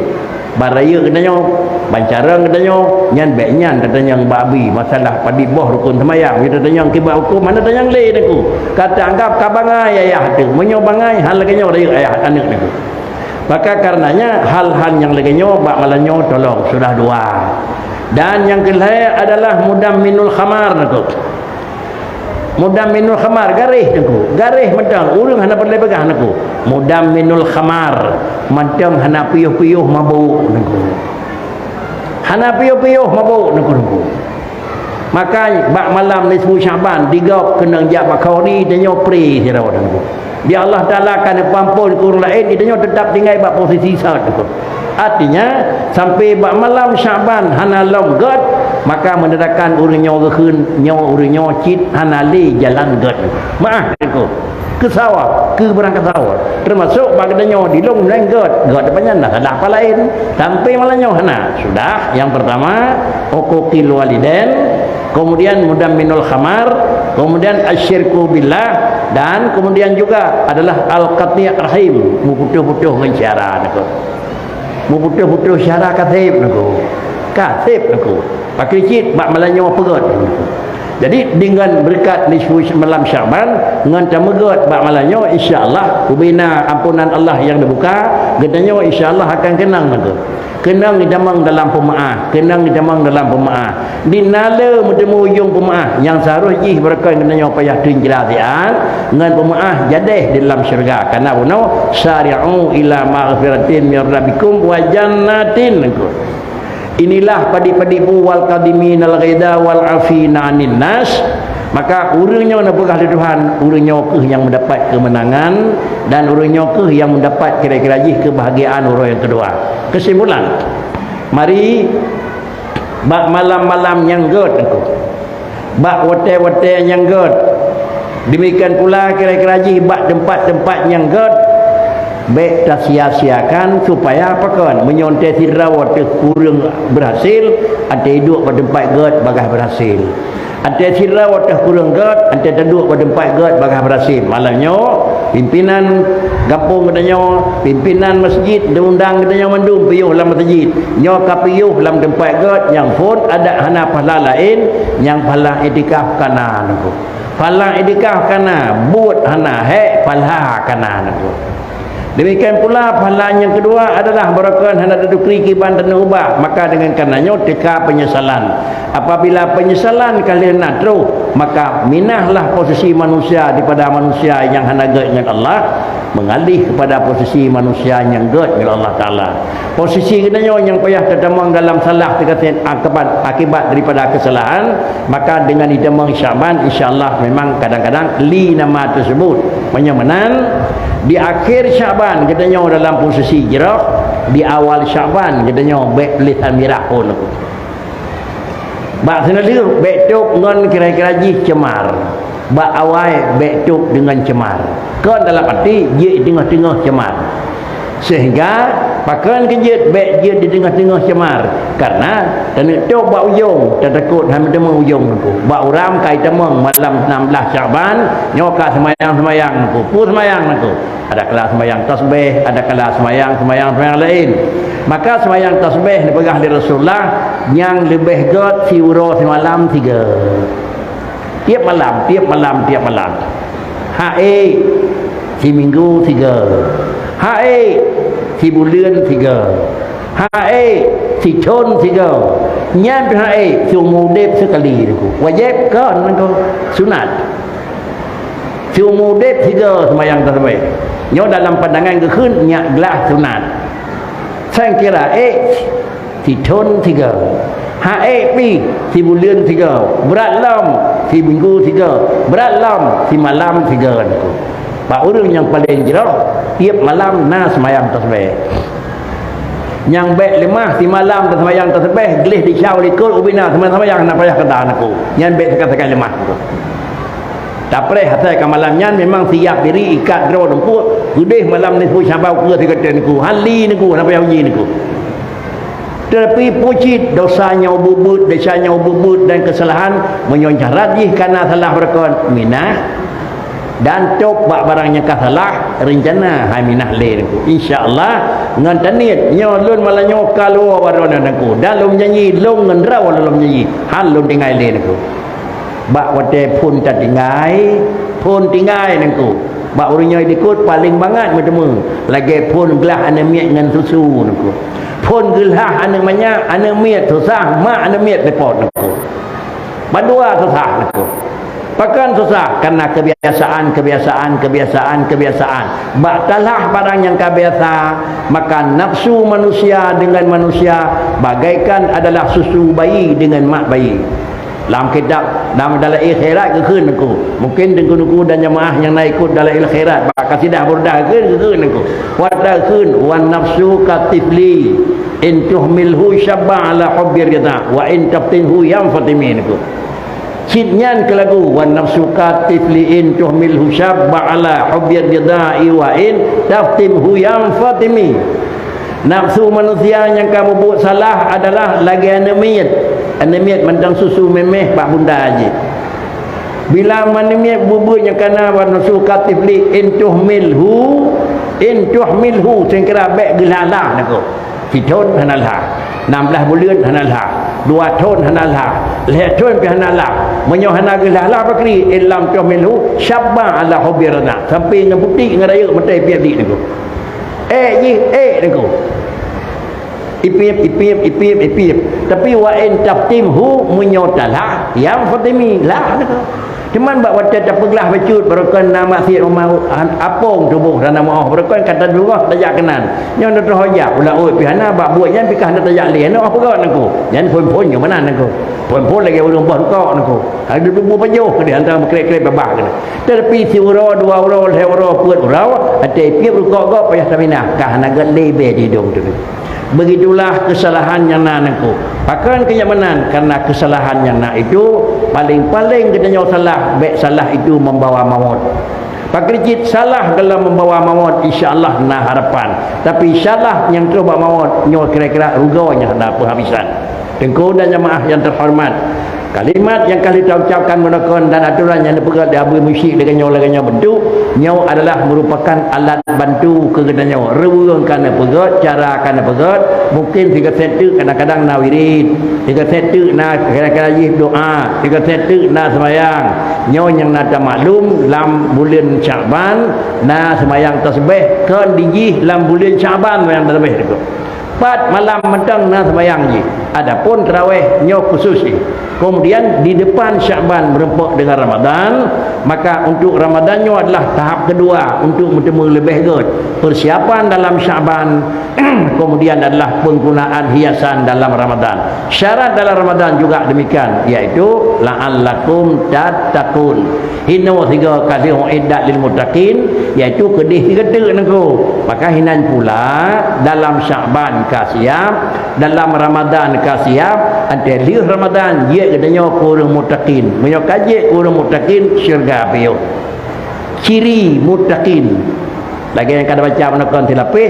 Ban rayeuk geutanyoe, ban carông geutanyoe, nyan bèk nyan tatanyong bak Abi, masalah padub boh rukon seumayang, nyoe tatanyong kiban hukôm, hana tatanyong lé teungku. Ka taanggab ka bangai ayah teuh, meunyoe bangai, hal lagèe nyoe rayeuk ayah aneuk teungku. Maka karenanya, hal-hal nyang lagèe nyoe bak malam nyoe tolong, sudah dua. Dan nyang keulhèe adalah mudamminul khamar teungku. Mudamminul khamar, garéh teungku. Garéh mantong, ureueng hana peureulèe peugah teungku. Mudamminul khamar, mantong hana piôh-piôh mabök teungku. Hana piôh-piôh mabök teungku, teungku. Maka bak malam nisfu Sya'ban, digop keunong jak bak khauri, tanyoe pré sidroe teungku. Di Allah Taala ka neupeuamphon keu ureueng laén, di tanyoe teutap tinggai bak posisi sat teungku. Artinya, sampai bak malam Sya'ban hana lom göt, maka meunandakan ureueng nyoe geukheun, nyoe ureueng nyoe cit hana lé jalan göt. Meuáh teungku. Keu sawa, keu beurangkasoe. Teumasok bak geutanyoe di lôn laén göt, göt teuma nyan na salah apa laén. Sampai malam nyoe hana. Sudah, yang pertama, uquqil walidain, kemudian mudamminul khamar, kemudian asyirku billah, dan kemudian juga adalah al-qati' rahim, meuputoh-putoh ngon syedara teungku. Meuputoh-putoh syedara ka sép teungku. Ka sép teungku. Pakri cit bak malam nyoe peugöt. Jadi, deungon beureukat nisfu malam Sya'ban, ngon tameugöt bak malam nyoe, insya Allah, ubena amponan Allah nyang teubuka, geutanyoe insya Allah akan keunong teungku. Keunong jitamong dalam peumaáh, keunong jitamong dalam peumaáh. Di na le meuteumé ujong peumaáh, nyang seuharôh jih beureukat geutanyoe payah teun jra siat, ngon peumaáh jadeh di dalam syeuruga. Karena bunoe, "Sari'u ila maghfiratin mir rabbikum wa jannatin." Inilah padi-padi bu wal kadhiminal ghaidha wal 'afina 'anin nas. Maka ureuëng nyoe neupeugah lé Tuhan, ureuëng nyoe kheueh nyang meudapat keumeunangan dan ureuëng nyoe kheueh nyang meudapat kira-kira jih keubahagiaan uroe nyang keudua. Keusimpulan, mari bak malam-malam nyang gét, bak watée-watée nyang gét, demikian pula kira-kira jih bak teumpat-teumpat nyang gét, bék tasia-siakan supaya pakon meunyoe teuh sidroe teuh kureueng beurhasil, até duek bak teumpat gét bagaih beurhasil. Até sidroe teuh kureueng gét, até taduek bak teumpat gét bagaih beurhasil. Malam nyoe, pimpinan gampông geutanyoe, pimpinan masjid, diundang geutanyoe mandum piôh lam masjid. Nyoe ka piôh lam teumpat gét, nyang phon adak hana pahala laén, nyang pahala iktikaf kana nangku. Pahala iktikaf kana, buet hana, hék pahala kana nangku. Demikian pula pahala nyang keudua adalah barokon hana tatukri kiban tanoh ubah, maka dengan karena nyoe teuka penyesalan. Apabila penyesalan ka lheueh na troh, maka minahlah posisi manusia daripada manusia nyang hana gét ngon Allah, mengalih kepada posisi manusia nyang gét ngon Allah Taala. Posisi geutanyoe nyang payah tatamong dalam salah teuka akibat, akibat daripada kesalahan, maka dengan ditamong Syaban, insya Allah memang kadang-kadang li nama tersebut. Meunyoe meunan, di akhir Syaban geutanyoe dalam posisi jroh, di awal Syaban geutanyoe bék tulisan mirah phon. Bak sinaleuh bék tôb ngon kira-kira jih cemar. Bak awai bék tôb deungon cemar. Kon dalam arti jeuet di teungoh-teungoh cemar. Sehingga pakon keu jeuet bék jeuet di teungoh-teungoh cemar. Karena taneuk tôb bak ujong, tatakot hana meuteumé ujong nangku. Bak uram ka itamong malam enam belas Syaban, nyoe ka seumayang-seumayang nangku. Peue seumayang nangku? Adakala seumayang tasbih, adakala seumayang, seumayang, seumayang laén. Maka seumayang tasbih neupeugah lé Rasulullah nyang leubeh gét siuroe simalam siga. Tiep malam, tiep malam, tiep malam. Haék siminggu siga. Haék sibuleuen siga. Haék sithon siga. Nyan pih haék siumu udeb sekali nangku. Wajéb kon nangku? Sunat. Siumu udeb siga seumayang tasbih. Nyoe dalam pandangan geukheun nyak glah sunat. Sangkira ék sithon siga. Haék pih sibuleuen siga. Brat lom siminggu siga. Brat lom simalam siga nangku. Bak ureuëng nyang paleng jroh, tiep malam na seumayang tasbih. Nyang bék leumah simalam taseumayang tasbih, gleh dicau likot ubina seumayang-seumayang hana payah keuda nangku. Nyan bék sakai-sakai leumah nangku. Tapreh asai ka malam nyan memang siap diri ikat droe lumpuk, udeh malam nisfu Sya'ban ukeue sigoe teuk nangku. Hali nangku, hana payah uji nangku. Tapi pucit dosa nyang ubeuet-beuet, dosa nyang ubeuet-beuet dan kesalahan, meunyoe syarat jih kana salah beureukat, minah. Dan tôb bak barang nyang ka salah, reuncana hai minah lé nangku. Insya Allah, ngon taniet, nyoe lôn malam nyoe ka luwoe baroe nangku. Dan lôn janji, lôn ngon droe lôn janji, han lôn tinggai lé nangku. Bak watée phon tatinggai, phon tinggai nangku. Bak ureuëng nyoe likot paleng bangat meuteumé, lagée phon glah aneuëk miet ngon susu nangku. Phon glah aneuëk manyak, aneuëk miet susah, mak aneuëk miet seupôt nangku. Bandua susah nangku. Pakon susah? Karena kebiasaan, kebiasaan, kebiasaan, kebiasaan. Bak talah barang nyang ka biasa, maka nafsu manusia dengan manusia bagaikan adalah susu bayi dengan mak bayi. Lam kitab, lam Dalail Khairat geukheun nangku. Mungkin teungku-teungku dan jamaah nyang na ikot Dalail Khairat bak kasidah Burdah geukheun, geukheun nangku. Wa takheun, "Wan nafsu katifli, in tuhmilhu syabba ala hubbi ridha, wa in taftinhu yanfatimi," nangku. Cit nyan keu lagu, "Wan nafsu katifli in tuhmilhu syabba ala hubbi ridha, wa in taftinhu yanfatimi." Nafsu manusia nyang ka mubuet salah adalah lagée aneuëk miet. Aneuëk miet mantong susu mémeh bak bunda jih. Bila aneuëk miet buet-buet nyang kana bak nafsu katifli, in tuhmilhu, in tuhmilhu, sangkira bék geulah-lah nangku. Sithon hana lah, nam blaih buleuen hana lah, dua thon hana lah, lhée thon pih hana lah. Meunyoe hana geulah-lah pakri, in lam tuhmilhu syabba ala hubbi ridha, sampai ngon putéh ngon rayeuk meutai piep dik nangku. Ék jih, ék nangku. Ipiep, ipiep, ipiep, ipiep. Tapi wa in taftinhu, meunyoe talah, yanfatimi, lah nangku. Cuman bak watée tapeuglah bacut, barokon na maksiet uma apong tuboh dan na meu'oh, barokon ka tadungoh tajak keunan. Nyoe na troh jak, ulah oi pih hana, bak buet nyan pih ka hana tajak lé, na oh peugah nangku. Nyan phon-phon nyoe meunan nangku. Phon-phon lagèe ureueng boh rukok nangko. Ada dua puluh pajoh keudeh antara meukrek-krek babah keudeh. Tetapi siuroe, dua uroe, lhèe uroe, peuet uroe, até piep rukok gob payah taminah, ka hana gèt lé bèe di dong tu. Begitulah kesalahan nyang na nangko. Pakon keu nyang meunan? Karena kesalahan nyang na itu, paling-paling geutanyoe salah, bèk salah itu membawa maut. Pakri cit salah dalam membawa maut, insya Allah na harapan. Tapi salah nyang troh bak maut, nyoe kira-kira rugoe nyang hana peuhabisan. Teungku dan jamaah yang terhormat, kalimat nyang ka lheueh taucapkan meunokon dan aturan nyang neupeugah di Abu Musyik lagèe nyoe, lagèe nyoe bentuk, nyoe adalah merupakan alat bantu keu geutanyoe. Reuweung ka neupeugah, cara ka neupeugah, mungkin sigoe sép teuk kadang-kadang na wirid, sigoe sép teuk na kira-kira jih doa, sigoe sép teuk na seumayang. Nyoe nyang na tamaklum lam buleuen Syakban na seumayang tasbih, kon dijih lam buleuen Syakban seumayang tasbih teungku. Pat malam mantong na seumayang jih. Adapun tarawih nyoe khusus jih. Kemudian di depan Syakban meureumpok dengan Ramadan, maka untuk Ramadan nyoe adalah tahap kedua untuk meuteumé leubeh gèt. Persiapan dalam Syakban, kemudian adalah penggunaan hiasan dalam Ramadan. Syarat dalam Ramadan juga demikian, yaitu la'allakum tattaqun. Hinoe sigoe ka lheueh iddat lil muttaqin, yaitu keudeh sigoe teuk nangko. Maka hinan pula dalam Syakban ka siap, dalam Ramadan ka siap, até lheueh Ramadan jeuet geutanyoe keu ureueng muttaqin. Meunyoe ka jeuet keu ureueng muttaqin, syeuruga piôh. Ciri muttaqin. Lagèe nyang ka baca meunokon silapeh,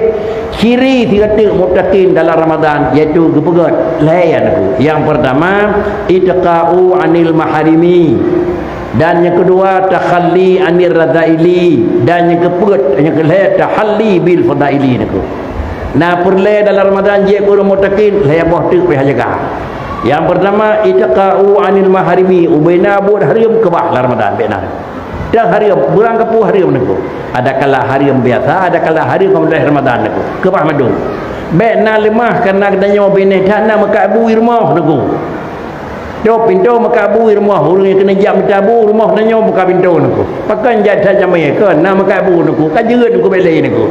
ciri sigoe teuk muttaqin dalam Ramadan, yaitu geupeugèt lhèe nangko. Yang pertama, itqa'u anil maharimi. Dan yang kedua, takhalli anir radzaili. Dan yang keupeuet, nyang keulhèe, tahalli bil fadaili nangko. Na peureulèe dalam Ramadan jeuet keu ureueng muttaqin, lhèe boh teuk payah jaga. Yang pertama, itqa'u anil maharimi, ubena buet hareuem keubah lam Ramadan, bèk na. Dan hareuem, beurang kapeue hareuem nangko. Ada kala hareuem biasa, ada kala hareuem meudeh Ramadan nangko. Keubah mandum. Bèk na leumah karena geutanyoe binéh that na meukat bu i rumoh nangko. Tob pintoe meukat bu i rumoh, ureueng nyang keuneuk jak mita bu, rumoh tanyoe meukat pintoe nangko. Pakon jak that jamé, kon na meukat bu nangko, ka jeuet nangko bèk lé nangko.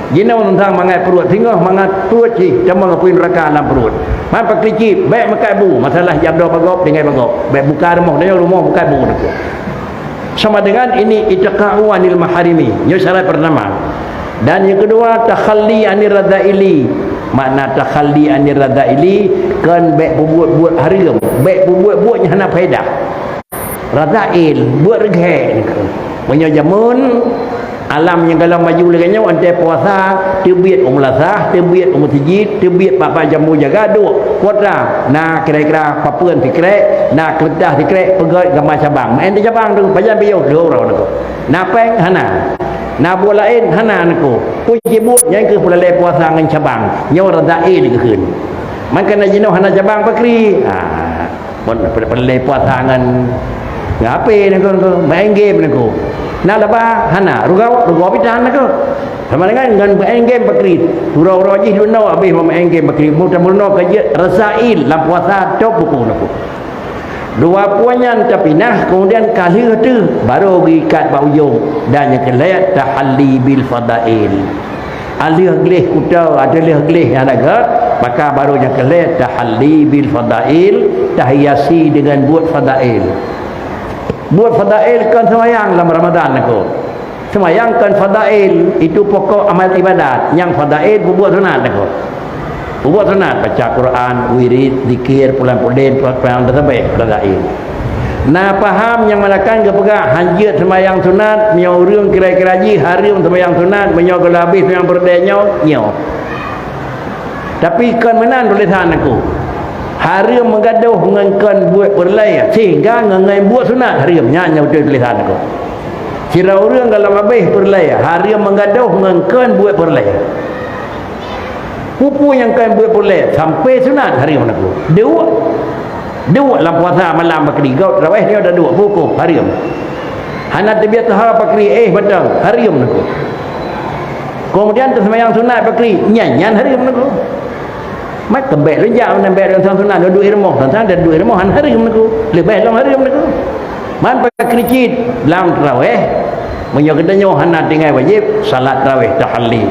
Jinoe teuntang mangat pruet, singoh mangat pruet cit, tamong apui neuraka lam pruet. Man pakri cit, bèk meukat bu, masalah jak droe bagob, tinggai bagob. Bèk buka rumoh tanyoe, rumoh meukat bu nangko. Sama dengan ini itqa'u anil maharimi. Nyoe syarat pertama. Dan yang kedua, takhalli anir radzaili. Makna takhalli anir radzaili, kon bèk peubuet-buet hareuem, bèk peubuet-buet nyang hana faedah. Radzail, buet reugèt. Meunyoe jameun, alam nyang galom maju lagèe nyoe, antée puasa, teubiet u meulasah, teubiet u meuseujid, teubiet bak-bak jambu jaga duek. Kuota, na kira-kira papeuen sikrek, na keureutah sikrek, peugöt gamba cabang. Meu'en di cabang tu, pajan piôh, lheueh uroe nangko. Na péng, hana. Na buet laén, hana nangko. Peue cit buet, nyan keuh peulalée puasa ngon cabang. Nyoe radzail geukheun. Mangkana jinoe hana cabang pakri. Ah. Mon peureulée puasa ngon, ngon H P nangko, nangko, main game nangko. Na laba hana, rugoe, rugoe pitan nangko. Sama dengan ngon main game pakri. Uroe-uroe jih leuno habéh main game pakri. Mudah-mudahan ka jeuet rasail lam puasa top buku nangko. Dua puan nyan tapinah, kemudian ka lheueh teuh, baru geuikat bak ujong. Dan nyang keulhèe tahalli bil fadail. Alheueh gleh kuta, alheueh gleh nyang lagèe, maka baru nyang keulhèe tahalli bil fadail, tahiasi dengan buet fadail. Buet fadail kon seumayang lam Ramadan nangko. Seumayang kon fadail, itu pokok amal ibadat. Nyang fadail peubuet sunat nangko. Peubuet sunat, baca Quran, wirid, zikir, pulan-pulen, peulang tasbih, fadail. Na paham nyang meulakan geupeugah, hanjeuet seumayang sunat, meunyoe ureueng kira-kira jih hareuem seumayang sunat, meunyoe geulabeh seumayang peureudèe nyoe, nyoe. Tapi kon meunan tulésan nangko. Hareuem meugadoh ngon kon buet peureulèe, sehingga ngon, ngon buet sunat hareuem. Nyan nyang beutôi tulésan nangko. Sira ureueng galom habéh peureulèe, hareuem meugadoh ngon kon buet peureulèe. Peue-peue nyang kon buet peureulèe, sampoe sunat hareuem nangko. Duek, duek lam puasa malam pakri, gob tarawèh nyoe taduek, bukon hareuem. Hana teubiet taha pakri, éh mantong, hareuem nangko. Kemudian teuseumayang sunat pakri, nyan, nyan hareuem nangko. Mat keumbek lôn jak, meunan bèk lôn sang sunat, lôn duek i rumoh, sang-sang dan duek i rumoh, han hareuem nangko. Leubeh lom hareuem nangko. Man pakri cit lam tarawèh, meunyoe geutanyoe hana tinggai wajéb, salat tarawèh tahalli.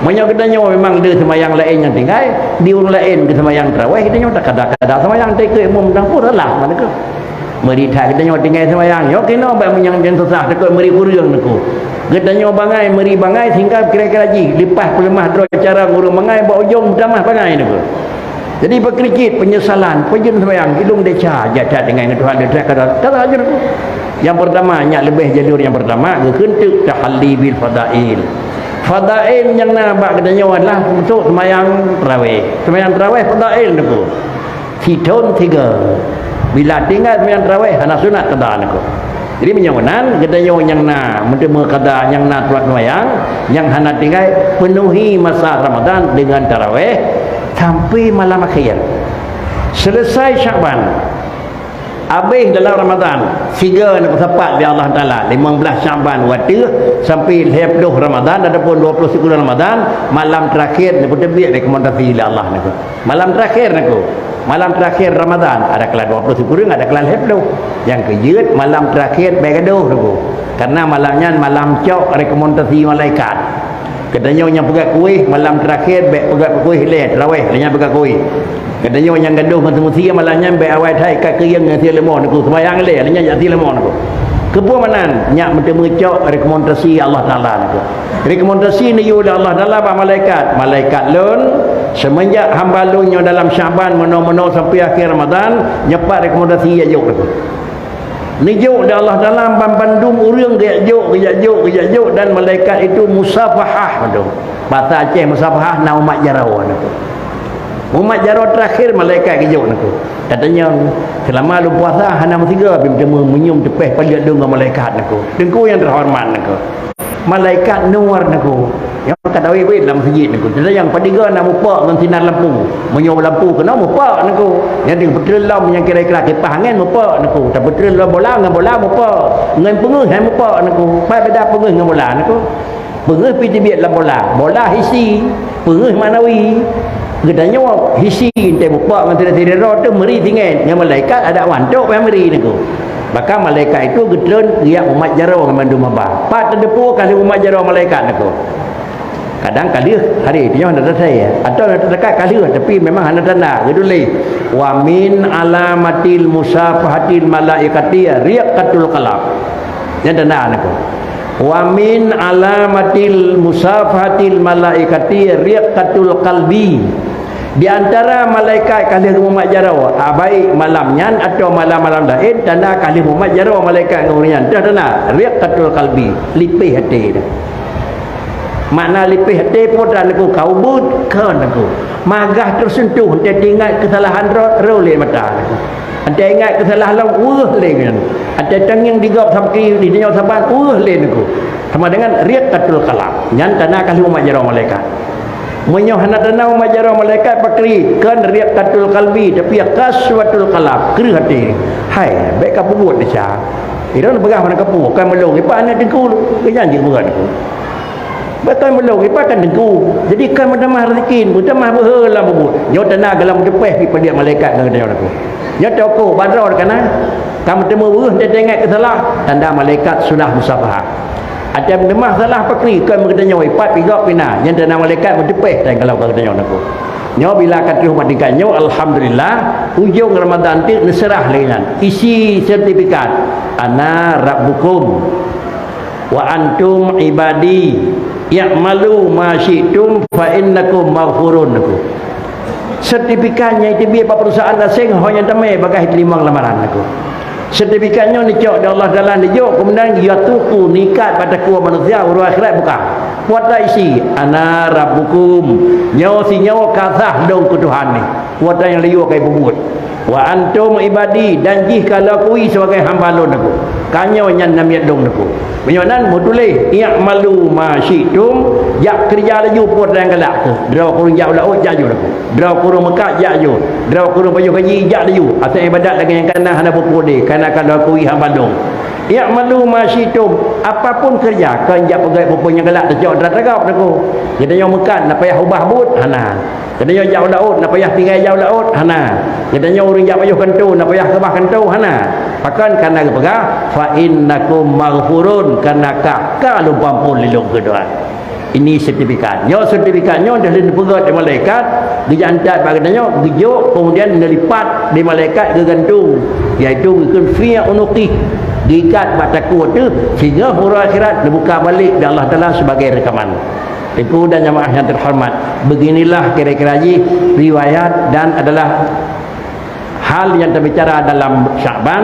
Meunyoe geutanyoe memang le seumayang laén nyang tinggai, di ureuëng laén geuseumayang tarawéh, geutanyoe takada-kada seumayang, takheun mum dang pun salah, mana ke? Meuri that geutanyoe tinggai seumayang, nyoe keunoe bak meunyoe nyang susah takot meuri kureueng neuku. Geutanyoe bangai, meuri bangai, sehingga kira-kira jih leupah peuleumah droe cara ureuëng bangai, bak ujong meutamah bangai neuku. Jadi, beukricit penyesalan, peujeuet seumayang, ilung desya, jak that dengan Tuhan, desya kada, kada aja aku. Yang pertama, nyak leubeh jalur yang pertama, geukheun teuk tahalli bil fadail. Fadail nyang na bak geutanyoe adalah untuk seumayang tarawéh. Seumayang tarawéh fadail neuku. Sithon tiga. Bila tinggai seumayang tarawéh, hana sunat kada neuku. Jadi, meunyoe meunan, geutanyoe nyang na meuteumé kada, nyang na tuan seumayang, nyang hana tinggai, penuhi masa Ramadan dengan tarawéh sampai malam akhir. Selesai Syakban, habéh dalam Ramadan, siga na peusapat lé Allah Taala, limong blaih Syakban watèe sampai lhèe ploh Ramadan ataupun dua puluh sikureueng Ramadan, malam terakhir neupeuteubiet rekomendasi lé Allah neuku. Malam terakhir neuku. Malam terakhir Ramadan, ada kala dua puluh sikureueng, ada kala lhèe ploh. Nyang keujeuet malam terakhir bèk gadôh neuku. Karena malam nyan malam cok rekomendasi malaikat. Geutanyoe nyang peugah kuéh malam terakhir bèk peugah kuéh lé tarawéh, lé nyan peugah kuéh. Geutanyoe nyang gadôh ngon seumeusé malam nyan bèk awai that ka keuyeueng ngon sie leumô neuku, seumayang lé, lé nyan jak sie leumô neuku. Keupeue meunan, nyak meuteumé cok rekomendasi Allah Taala neuku. Rekomendasi neuyue lé Allah Taala bak malaikat. Malaikat lôn, seumenjak hamba lôn nyoe dalam Syakban meunoe-meunoe sampai akhir Ramadan, nyoe pat rekomendasi jak jok neuku. Neujok lé Allah Taala ban bandum ureuëng geujak jok, geujak jok, geujak jok dan malaikat itu musafahah bandum. Bahasa Aceh musafahah na umat jaroe neuku. Umat jaroe terakhir malaikat geujok neuku. Katanyong, selama lôn puasa hana meusigoe bim teumé meunyium teupeh paleuet lôn ngon malaikat neuku. Teungku nyang teuhoreumat neuku. Malaikat nur neuku. Nyang ka tawi wét lam masjid neuku. Teuntang nyang padum na mupok ngon sinar lampu. Meunyoe lampu keunoe mupok neuku. Nyang deuh peutreun lom nyang kira-kira kipah angén mupok neuku. Tapeutreun lom bola ngon bola mupok. Ngon peungeuh hai mupok neuku. Pai beda peungeuh ngon bola neuku. Peungeuh pi teubiet lam bola. Bola hisi. Peungeuh maknawi. Geutanyoe hisi teuh mupok ngon sidroe-sidroe teuh meuri tinggai. Nyang malaikat ada wantok nyang meuri neuku. Maka malaikat itu geutreun geujak umat jaroe ngon mandum haba. Pat teudeupu ka lheueh umat jaroe malaikat neuku. Kadang ka lheueh hari, nyoe hana teuntèe. Atawa hana teuntèe ka lheueh, tapi memang hana tanda, geutuléh, "Wa min alamatil musafahatil malaikati riqqatul qalb." Nyan tanda neuku. "Wa min alamatil musafahatil malaikati riqqatul qalbi." Di antara malaikat ka lheueh geumat jaroe, a, baik malam nyan atawa malam-malam laén, tanda ka lheueh geumat jaroe malaikat ngon ureuëng nyan. Teuh tanda, riqqatul qalbi, lipéh até. Makna lipéh até peue tan neuku, ka ubeut, kheun neuku. Magah teuseuntuh, teuingat keusalahan droe, rô lé mata neuku. Teuingat keusalah lom, weueh lé nyan. Teutangieng di gob sampai di nyoe saban, weueh lé neuku. Sama dengan riqqatul qalb. Nyan tanda ka lheueh geumat jaroe malaikat. Meunyoe hana tanda geumat jaroe malaikat pakri, kon riqqatul qalbi, tapi qaswatul qalb, kreueh até. Hai, bèk ka peubuet desya. Irôn peugah mana kapu, kon meulông, ipa aneuk teungku, keu nyan jeuet bukan aku. Bèk kon meulông, ipa kan teungku. Jadi kon meutamah rezeki, meutamah beuhe lam bubuet. Nyoe tanda galam teupeh pi peudiek malaikat ngon geutanyoe aku. Nyoe toko badroe kana. Ka meuteumé weueh teuingat keusalah, tanda malaikat sudah musafahah. Até meuteumah salah pakri, kon meugeutanyoe, ipat pigok pina, nyan tanda malaikat meuteupeh dan kalau ka geutanyoe aku. Nyoe bila ka troh bak tingkat nyoe, alhamdulillah, ujong Ramadan teuk neuseurah lé nyan. Isi sertifikat, "Ana rabbukum, wa antum ibadi, i'malu ma syi'tum, fa innakum maghfurun," aku. Sertifikat nyang teubiet bak perusahaan asing, ho nyang tamé bagaih teurimong lamaran aku. Sertifikat nyoe neucok di Allah Taala neujok, keumudian geuyue tuku nikat bak takue manusia, uroe akhirat buka. Kuat isi, "Ana rabbukum." Nyoe sinyoe ka sah lôn keu Tuhan nyoe. Kuat nyang liyue ka ibubuet. "Wa antum ibadi," dan jih ka lôn akui sibagai hamba lôn aku. Ka nyoe nyan namiet lôn aku. Meunyoe nan meutuléh, "I'malu ma syi'tum," jak keureuja laju peue nyang galak keuh. Droe kureueng jak u laôt, jak laju aku. Droe kureueng meukat, jak laju. Droe kureueng pajoh gaji, jak laju. Asai ibadat lagèe nyang kana hana peue-peue deh, kana ka lôn akui hamba lôn. "I'malu ma syi'tum," apapun keureuja, kon jak peugöt peue-peue nyang galak teucok atra tagap aku. Geutanyoe meukat na payah ubah buet, hana. Geutanyoe jak u laôt, na payah tinggai jak u laôt, hana. Geutanyoe ureueng jak pajoh kantô, na payah keubah kantô, hana. Pakon kana geupeugah, "Fa innakum maghfurun," kana kah ka lôn peuampôn lé lôn keu doa. Ini sertifikat. Nyoe sertifikat nyoe dah lheueh neupeugét lé malaikat, geujak antat bak geutanyoe, geujok, kemudian neulipat lé malaikat geugantung, yaitu geukheun fi unuqih, geuikat bak takue teuh, sehingga uroe akhirat neubuka balik lé Allah Taala sebagai reukaman. Teungku dan jamaah yang terhormat, beginilah kira-kira jih riwayat dan adalah hal yang terbicara dalam Sya'ban,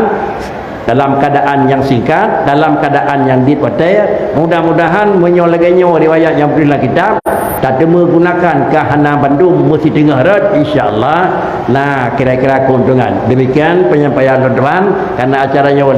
dalam keadaan yang singkat, dalam keadaan yang dit watée. Mudah-mudahan meunyoe lagée nyoe riwayat nyang bri lam kitab, tateumé gunakan ka hana bandum meusiteungoh rot, insya Allah. Nah, kira-kira keuntungan. Demikian penyampaian lôn tuan, karena acara nyoe